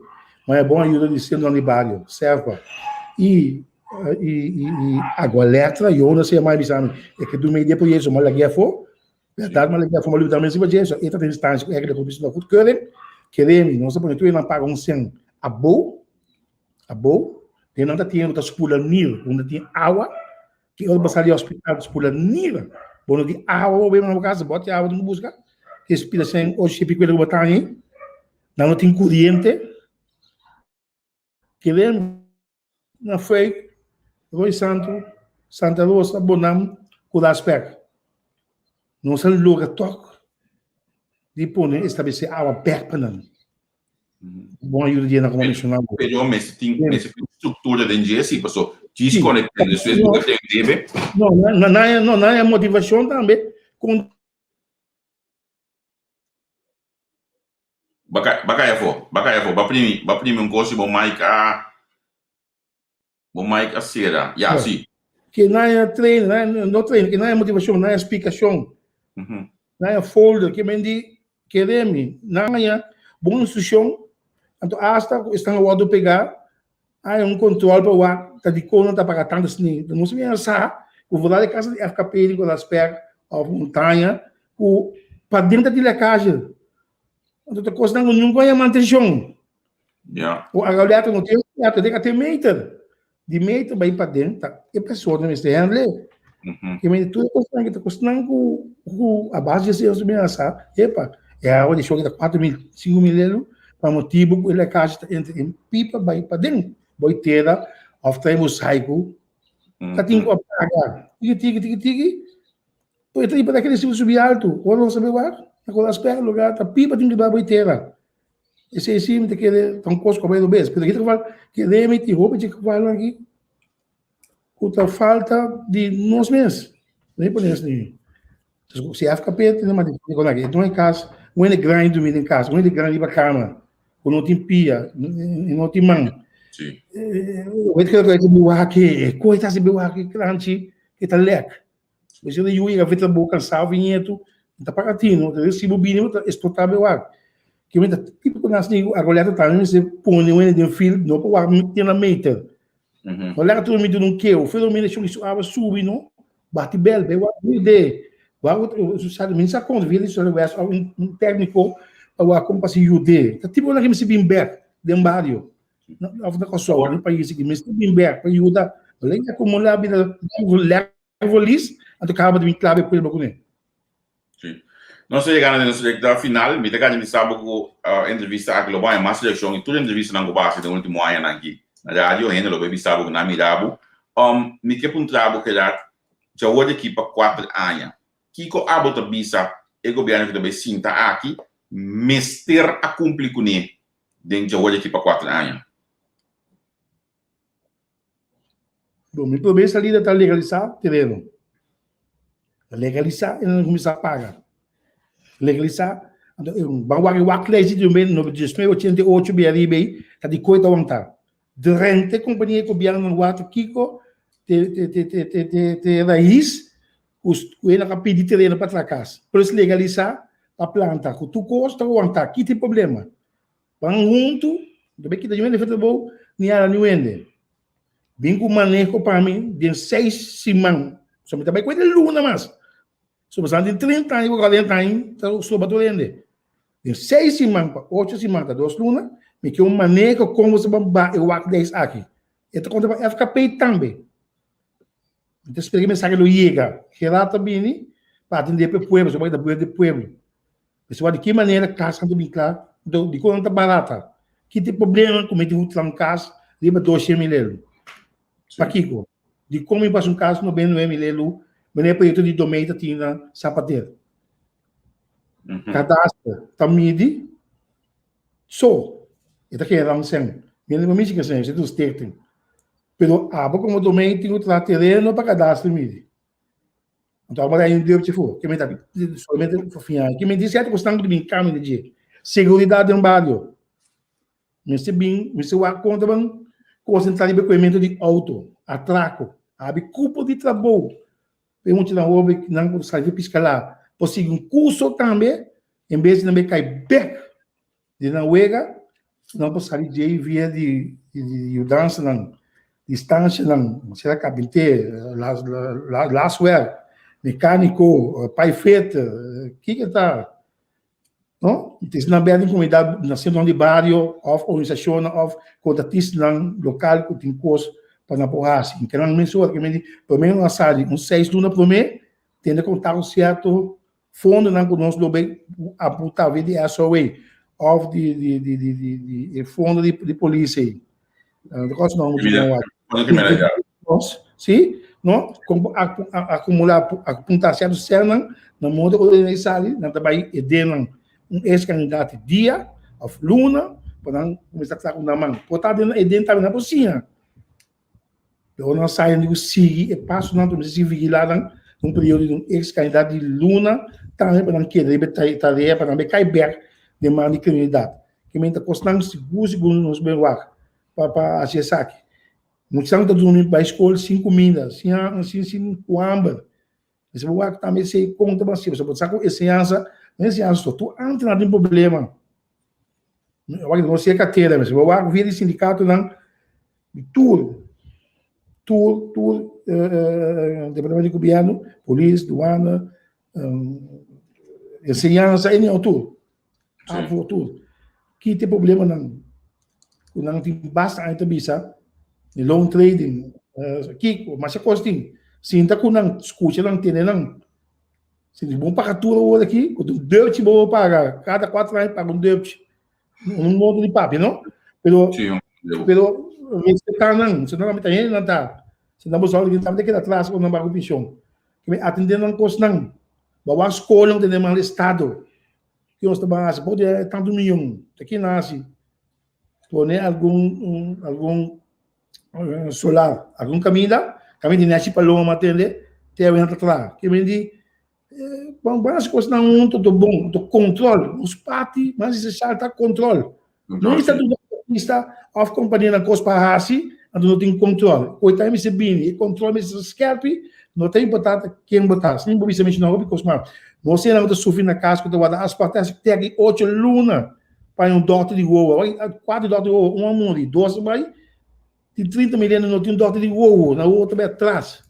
maya bon ayuda di Sindon di Bario, Serpa, i i i i Agualetra, Jonas e mai bisa mi, e ke dun media proyekto ma lag'é afó, bèrdat ma lag'é afó, ma lubidá mes riba dje, so e ta den instansia ku èkele ku bisa na goedkeuring, kere mi, nos a pone tur e nan paga un sèn abou, abou, den nan ta tin ku ta spula nir, unda tin awa, Ki ora bo sali hospital bo spula nira. Bo no tin awa bo bebe na bo casa, bote awa tin ku buska. Ke spira sen ocho shepi kuela ku bo ta ahi. Nan no tin kuriente. Kere na Fuik, Rooi Santu, Santa Rosa, Bonam ku Raspek. Nos a logra tok di pone establesé awa bek pa nan. Bon ayuda di na como mencionado. Pero mester tin mester tin structura den dje si paso djis conecta despues bo ka ten debe. No, na na no na motivacion tambe con Ba ba kai afo, ba kai afo, ba primi, ba primi un cos bo mic a bo mic a cera. Ya, si. Ke na ya train, na no train, ke na ya motivacion, na ya explicacion. Na ya folder, ke men di keremi, na ya bon instruccion, anto hasta ku esnan a wordo pega, hay un control pa wak ta dikon nan ta paga tantu sni. Nos mi a sa ku vooral e casa di FKP di Colasper of Montaña ku paden ta di lekage. Anto ta kosnan ku nunka a yama atencion. Ja. O agaleta no tin agaleta, tin ate meter. Di meter bai paden, ta e persona mester handle. Ke men tur e kosnan ke ta kosnan ku ku a base di esei mi a sa, epa, e awa di shoki ta 4000, 5000 elo, pa motibu ku e lekage ta entra en pipa bai paden, boi tera. òf trae mosaiku, ta tin ku a paga tiki tiki tiki tiki, por e ta riba ki resibu subi altu, ora nos ta bai wak, na Kola Spèr lugá ta pipa tin riba bai tera. Esei si mi ta kere ta un kos ku a bai robes, pero den ki geval kere mi tin hopi dje gevalnan aki ku ta falta di nos mes, no e pones ni. Si FKP tin mas di kon aki, e don e kas, un hende grandi durmi den kas, un hende grandi riba kama, ku no tin pia, no tin man. Sí. Weet ke loke e wak e koi ta hasi wak e kranchi e ta lek. Bo yu yega veta bo kansá viñetu, ta paga tino, ta resibo bini bo ta eksplotá be wak. Ke men ta tipo ku nas ni arboleta tambe mester pone un hende den fil no pa wak tin na meter. No laga tur mi duna un keu, fil mi shon su awa subi no, bati bel be wak yude. Wak su sa mi sa kon via di Solar West of un tékniko pa wak kon pa si yude. Ta tipo nan ke mester bin bek den bario. Of na Kòrsou, den pais aki mester bin bek pa yuda. Lei akumulá bira Volis, anto kaba di bin klabe pueblo kuné. Sí. Nos ta yegando den nos recta final. Mi ta gana di sa bo ku entrevista aki lo bai mas reaccion i tur entrevistanan ku bo hasi den ultimo añanan aki na radio hende lo bai bisa bo ku nan mira bo. Mi ke puntra bo Gerard, djawor di aki pa kuater aña, kiko abo ta bisa e gobierno ku ta bai sinta aki mester a kumpli kuné den djawor di aki pa kuater aña? Bon, mi promé salida ta legalisá tereno. Legalisá i nan kuminsá paga. Legalisá, anto ban wak e waklei di un bes no 1988 bia riba ei, ta di koi ta wantá. Drenta e kompania e gobièrnu nan wak kiko te te te te te te te rais ku ku e nan a pidi tereno pa traha kas. Plus legalisá pa planta ku tur kos ta wantá, kita e problema. Ban huntu, no ta kita niun hende trabou, ni ala niun hende. Bin ku maneho pa mi den seis siman. So mi ta bai ku e luna mas. So pasan tin 30 aña ku 40 aña ta soba tur hende. Den seis siman pa ocho siman ta dos luna, mi ke un maneho kon bo sa ban ba e wakdijs aki. E ta konta pa FKP tambe. Mi ta spera ku e mensahe lo yega. Gerard ta bini pa atende pa e pueblo, so bai ta pueblo di pueblo. Pasobra di ki manera kasnan ta bin kla, anto dikon nan ta barata? Ki ta e problema ku mi tin ku traha un kas riba doshe mil elu? Pakiko? Dikon mi basa un kas 99 mil elu manera e proyekto di Domey ta tin na Sapater? Kadaster ta midi so e ta keda un sen. Mi no mishi ku sen, esei ta un stichting. Pero abo komo Domey tin ku traha tereno pa kadaster midi. Anto abo ta un deurtje for. Ke men ta solamente for fin aña. Ke men tin sierto kosnan ku ta bin kambia di dje. Seguridat den bario. Mester bin, mester wak konta ban kos den ta riba koementu di outo, atrako, abi kupo di trabou. Pa e muchanan hoben nan ku sali di piskalá por sigui un kurso tambe en bes di nan bai kai bek Di nan wega, nan por sali djei via di yudansanan, distanshanan, sera kapinté, laswerk, mekániko, paifeter, kiko ta, no? Entonces nan bèr den komunidat, na sentronan di bario òf organisashonnan òf kontratistanan lokal ku tin kos pa nan por hasi. Ke nan mes ora ke men di promé nan a sali un seis luna promé, tene kontakto sierto Fondonan ku nos lo bay apuntá via di SOA òf di di di di di di e fondo di di polis ei. De kos no muchu bon wak. Fondo kriminalidat. Sí, no? Kon bo akumulá apuntá sierto sènnan na modo ku e sali nan ta bai e dennan un es kandidat dia òf luna pa nan kuminsá traha ku nan man. Por ta den e den tambe nan por siña. Pero nan sa hende ku sigui e pasonan ku mester sigui vigilá nan un periodo di un ex kandidat di luna tambe pa nan keda riba e tarea pa nan bai kai bek den man di kriminalidat. Ke men ta kosnan sigur sigur nos ben wak pa pa hasi esaki. Muchanan ta drumi bai skol sin kuminda, sin sin sin ku hamber. Mester bo wak tambe esei kon ta basiá pasobra bo sa ku enseñansa no enseñansa so tur antes nan tin problema. Wak nos siña katedra mester bo wak via di sindikatonan di tur tur tur departamento di gobierno, polis, duana, enseñansa, eni tur. Afo tur. Ki te problemanan ku nan tin basta aña ta bisa, di loan trading, kiko, masha kos tin. Sinta ku nan, skucha nan, tene nan. Si di bon paga tur awor aki, ku un deurtje bo paga, kada kuater aña paga un deurtje. Un modo di papia, no? Pero Sí. Pero respetá nan, si nan ta hende nan ta. Si nan bo sa nan ta keda atras ora nan bai ku penshon. Ke men atendé nan kosnan. Bo wak skolnan tene mal estado. Ke nos ta ban hasi? Por di tantu miyon. Ta ke nan hasi? Pone algun algun solar algun kaminda, kaminda di Neshi Paloma tende te awe nan ta traha. Ke men di Bon, ban hasi kosnan huntu ta bon, ta kontrol. Nos parti mas esensial ta kontrol. No mester duna artista òf kompanianan kos pa hasi, anto no tin kontrol. Koe ta mester bini, e kontrol mester ser skèrpi, no ta importante ken bo ta. Sin bo bisa menshoná hopi kos, ma nos hende ku ta sufri na kas ku ta warda aspa te hasi te aki ocho luna pa un dòkter di wowo. Kuater dòkter di wowo, un a muri, dos a bai, tin 30 mil hende no tin un dòkter di wowo, nan wowo ta bai atras.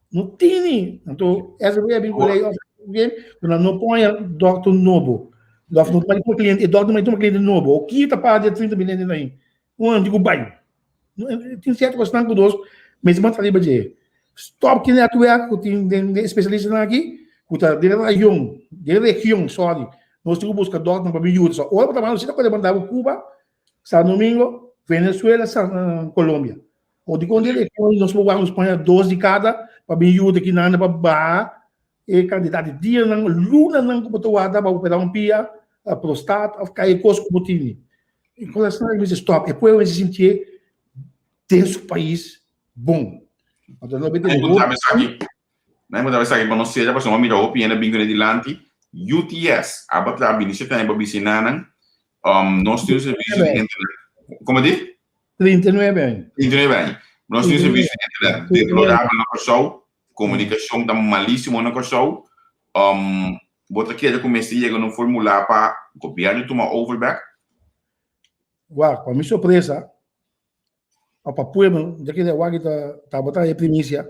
No tini. Anto, SW a bin ku lei of bien, ku nan no poña dòkter nobo. Dòkter no tuma kliente, e dòkter no tuma kliente nobo. O kita pa di 30 mil hende na Un anti ku bai. Tin sierto kosnan ku nos mester mata riba dje. Stop ki netwerk ku tin den den espesialistanan aki, ku ta den rayon, den region, sorry. Nos tin ku buska dòkternan pa bin yuda. So, ora bo ta manda, si ta kore manda bo Cuba, San Domingo, Venezuela, San, Colombia. O di kon dele nos por wak nos paña dos di kada pa bin yuda ki nan pa baha e kantidat di dianan, lunanan ku bo ta warda pa bo pera un pia, prostat òf kai kos ku bo tini. E kosnan aki mester stòp. E pueblo mester sintié den su pais bon. Anto no bete Nan puntra esaki. Nan puntra esaki pa nos sera pasobra mi mira hopi hende bin kuné dilanti. UTS aba traha bini shete aña pa bisiná nan. Nos tin un servisio di internet. Komo di? 39 aña. 39 aña. Nos tin un servisio di internet deplorabel na Kòrsou. Komunikashon ta malísimo na Kòrsou. Um, bo ta kere ku mester yega na un formula pa gobièrnu tuma over bèk? Wak, pa mi sorpresa, pa pa pueblo, mi ta kere wak ta tabata e primisia.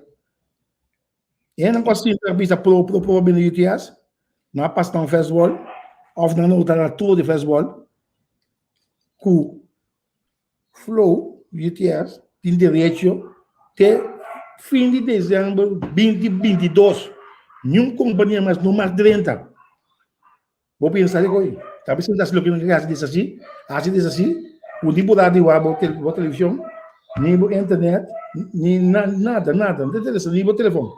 E nan ku a sinta a bisa pro pro pro bini UTS, nan a pasa nan festival, òf nan no ta na tur di festival, ku Flow, UTS, tin derecho te fin di december 2022. Niun compania mas no mag drenta. Bo pensa di koe, ta bisa hasi loke nan ke hasi desasi, hasi desasi, ku ni bo radio wak bo television, ni bo internet, ni nada, nada, no ta interesa, ni bo telefon.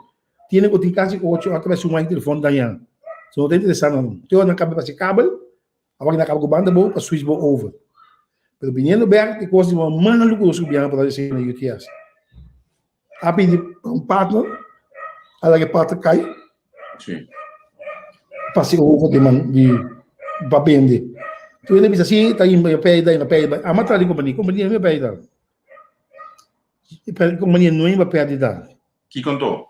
Tiene ku tin kasi ocho ora ta bai suma e telefon daña. So no ta interesa nan. Te ora nan kaba pasa e kabel, Awor nan kaba ku banda bo pa switch bo over. Pero biniendo bek e kos di bo malu ku nos gobierno por hasi na UTS. A pidi pa un partner, a laga e partner kai. Sí. Pasa over di man di pa bende. Tu hende bisa si ta imba yo pèrdida, yo pèrdida. Ama tra di kompania, kompania no pèrdida. Kompania no imba pèrdida. Kiko anto?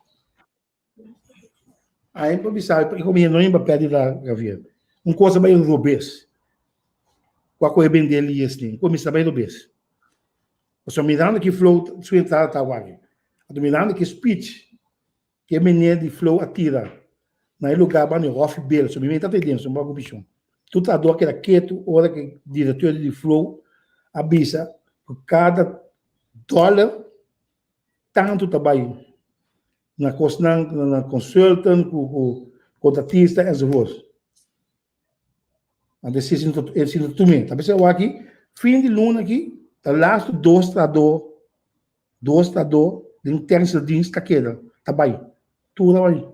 Ai pa bisa e comida no imba perdida Javier. Un cosa bai robes. Kwa ko e bende Elias ni. Ko misa bai robes. Pasobra mirando ki Flow su entrada ta wak. Anto mirando ki speech ke meneer di Flow a tira na e lugar banda di Roffie Bell. So mi meta ta den so bago bishon. Tur trahador a keda ketu ora ke directeur di Flow a bisa ku kada dollar tantu ta bai na kosnan, na consultant, ku ku kontratista enzovoorts. Anto e si e si no tum'é. Ta p'esei awor aki, fin di luna aki, ta lastu dos trahadó, dos trahadó den technische dienst ta keda, ta bai. Tur a bai.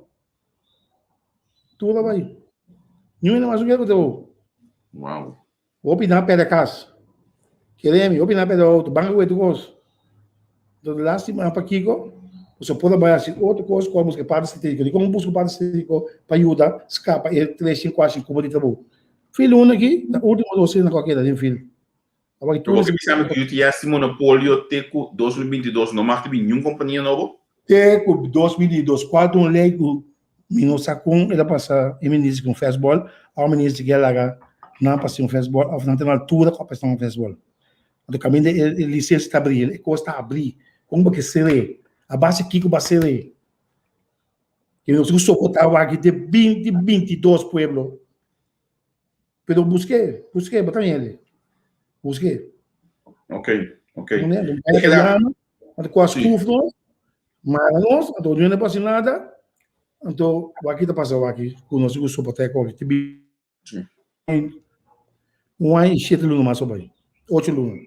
Tur a bai. Niun hende mas no kere ku trabou. Wow. Hopi nan a perde kas. Kere mi, hopi nan a perde outo, banka ku etu kos. Entonces, lastima pakiko, pasobra por a bai hasi otro kos ku a buska e parti strategiko. Dikon buska parti strategiko pa yuda skapa e tres shin kuater shin kubo di trabou? Fil un aki, na ultimo dos sena ku a keda den fil. Awor tur. Bo ke bisa mi ku UTS tin monopolio te ku 2022 no mag tin niun kompania nobo? Te ku 2022, kual ta un lei ku Mi no sa kon el a pasa e minister ku un fastball òf minister ke a laga nan pasa un fastball òf nan ta na altura ku a pasa un fastball. Anto kaminda e lisensia ta abri, e kos ta abri. Kon bo ke ser'é? A base kiko bo a ser'é? Ke nos tin ku soportá awor te binti 22 pueblo. Pero busk'é, busk'é, bo ta hende. Busk'é. Ok, ok. Anto ku a skuf nos, mara nos, anto no hende por hasi nada, anto wak ta pasa wak ku nos tin ku soportá e kos. Un aña i shete luna mas a bai, ocho luna.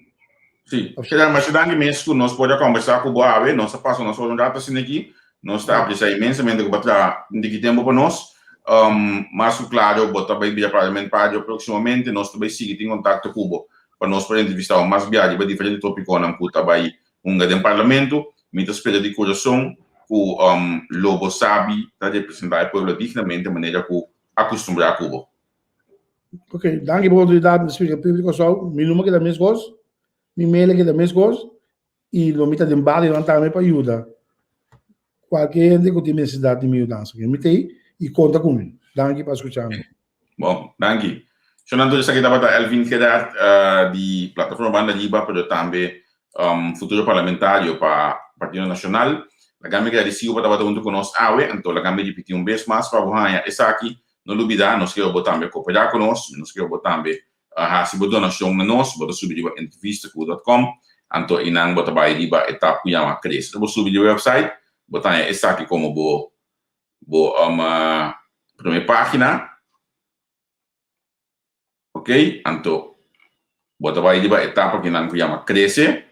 Sí, keda masha danki mes ku nos por a kombersá ku bo awe. Nos a pasa nos ora un rato asina aki. Nos ta apresiá inmensamente ku bo a traha un tiki tempu pa nos. Mas ku klaro bo ta bai bira parlamentario próksimamente. Nos ta bai sigui tin kontakto ku bo pa nos por entrevistá bo mas bia riba diferente topikonan ku ta bai hunga den parlamento. Mi ta spera di kurason ku lo bo sabi ta representá e pueblo dignamente manera ku akustumbrá ku bo. Ok, danki pa oportunidat di splika públiko Kòrsou. Mi number keda meskos, mi mail a keda meskos i lo mi ta den barionan tambe pa yuda kualke hende ku tin nesesidat di mi yudansa. Mi ta ei i konta ku mi. Danki pa skucha mi. Bon, danki. Shonnan tur esaki tabata Elvin Gerard di Plataforma Banda Riba pero tambe futuro parlamentario pa Partido Nacional. Laga mi gradisiu pa tabata huntu ku nos awe, anto laga mi ripiti un bes mas pa bo haña esaki. No lubida, nos ke bo tambe koperá ku nos, nos ke bo tambe hasi bo donashon na nos. Bo ta subi riba entrevistacu.com, anto einan bo ta bai riba e tab ku yama Crece. Ora bo subi di website, bo ta haña esaki komo bo bo promé página. Ok, anto bo ta bai riba e tab akinan ku yama Crece.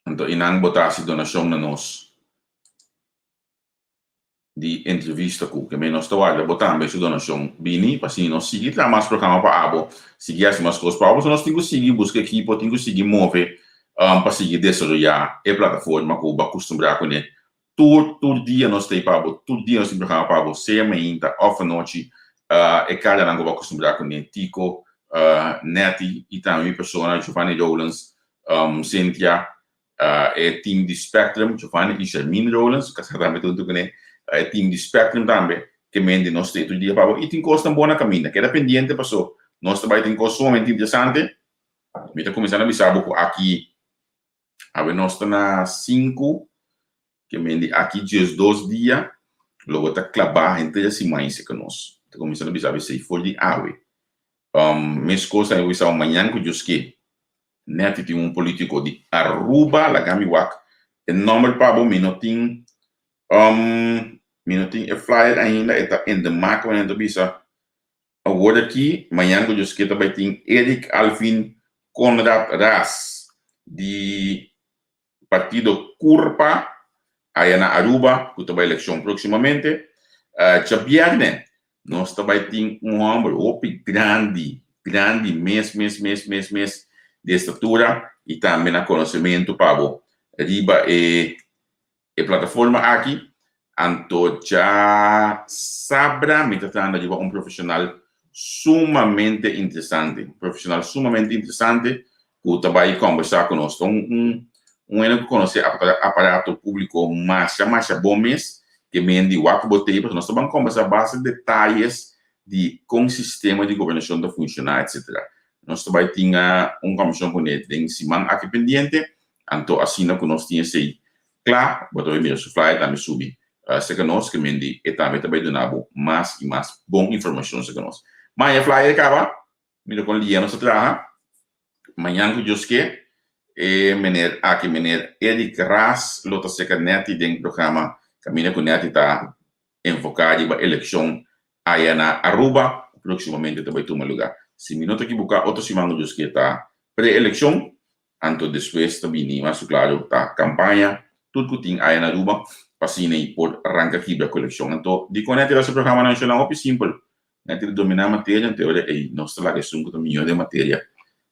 Anto einan bo ta hasi donashon na nos di entrevista ku ke nos ta warda bo tambe su donashon bini pa asina nos sigui traha mas programa pa abo, sigui hasi mas kos pa abo, pasobra nos tin ku sigui buska ekipo, tin ku sigui move pa sigui desaroyá e plataforma ku bo a kustumbrá kuné. Tur tur dia nos ta ei pa bo, tur dia nos tin programa pa bo, sea mainta òf anochi, e karanan ku bo a kustumbrá kuné, Tico, Netty i tambe mi persona Giovanni Rowlands, Cynthia, E team di Spectrum, Giovanni i Shermine Rowlands, kasá tambe ta huntu kuné. E team di Spectrum tambe ke mende nos te tur dia pa bo i tin kosnan bon na kaminda. Keda pendiente paso nos ta bai tin kos sumamente interesante. Mi ta kuminsá na bisa bo ku aki awe nos ta na sinku ke mende aki diesdos dia lo bo ta klabá henter e siman esei ku nos. Mi ta kuminsá na bisa bo esei for di awe. Meskos tambe bo bisa bo mañan ku Dios ke. Netty tin un politico di Aruba laga mi wak e nomber pa bo mi no tin um mi no tin e flyer ainda e ta in de maak wanneer ta bisa awor aki mañan ku Dios ke ta bai tin Eric Alvin Conrad Ras di Partido Curpa aya na Aruba cu ta bay eleccion proximamente. Djabierne nos ta bay tin un homber hopi grandi, grandi mes mes mes mes mes di estatura y tambe na conocemento pa bo riba e e plataforma aki. Anto djasabra mi ta trahando riba un profesional sumamente interesante, un profesional sumamente interesante ku ta bai kòmbersá ku nos. Ta un un un hende ku konosé aparato públiko masha masha bon mes, ke men di wak ku bo tei, pasobra nos ta ban kòmbersá basta detayes di kon sistema di gobernashon ta funshoná etsetera. Nos ta bai tin un kòmbersashon kuné den siman aki pendiente, anto asina ku nos tin esei kla, bo ta bai mira su flyer tambe subi serka nos, ke men di e tambe ta bai duna bo mas i mas bon informashon serka nos. Maña flyer kaba, Mira kon lia nos ta traha. Mañan ku Dios ke, e meneer aki, meneer Eric Ras, lo ta serka Netty den programa kaminda ku Netty ta enfoká riba elekshon aya na Aruba ku próksimamente ta bai tuma lugá. Si mi no ta kibuká, otro siman ku Dios ke ta pre-elekshon, anto despues ta bini mas ku klaro ta kampaña tur ku tin aya na Aruba pa asina i por ranka kibra ku elekshon. Anto dikon Netty ta hasi programanan shonnan hopi simpel? Nan tin dominá materia, anto e ora ei nos ta laga esun ku ta mihó den materia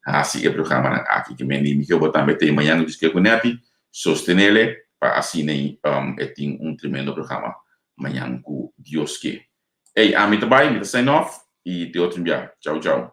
hasi e programanan aki. Ke men di mi ke bo tambe ta ei mañana ku diskutí ku Netty, sostenele pa asina ei e tin un tremendo programa mañan ku Dios ke. Ei, ami ta bai, mi ta sign off i te otro bia. Chau chau.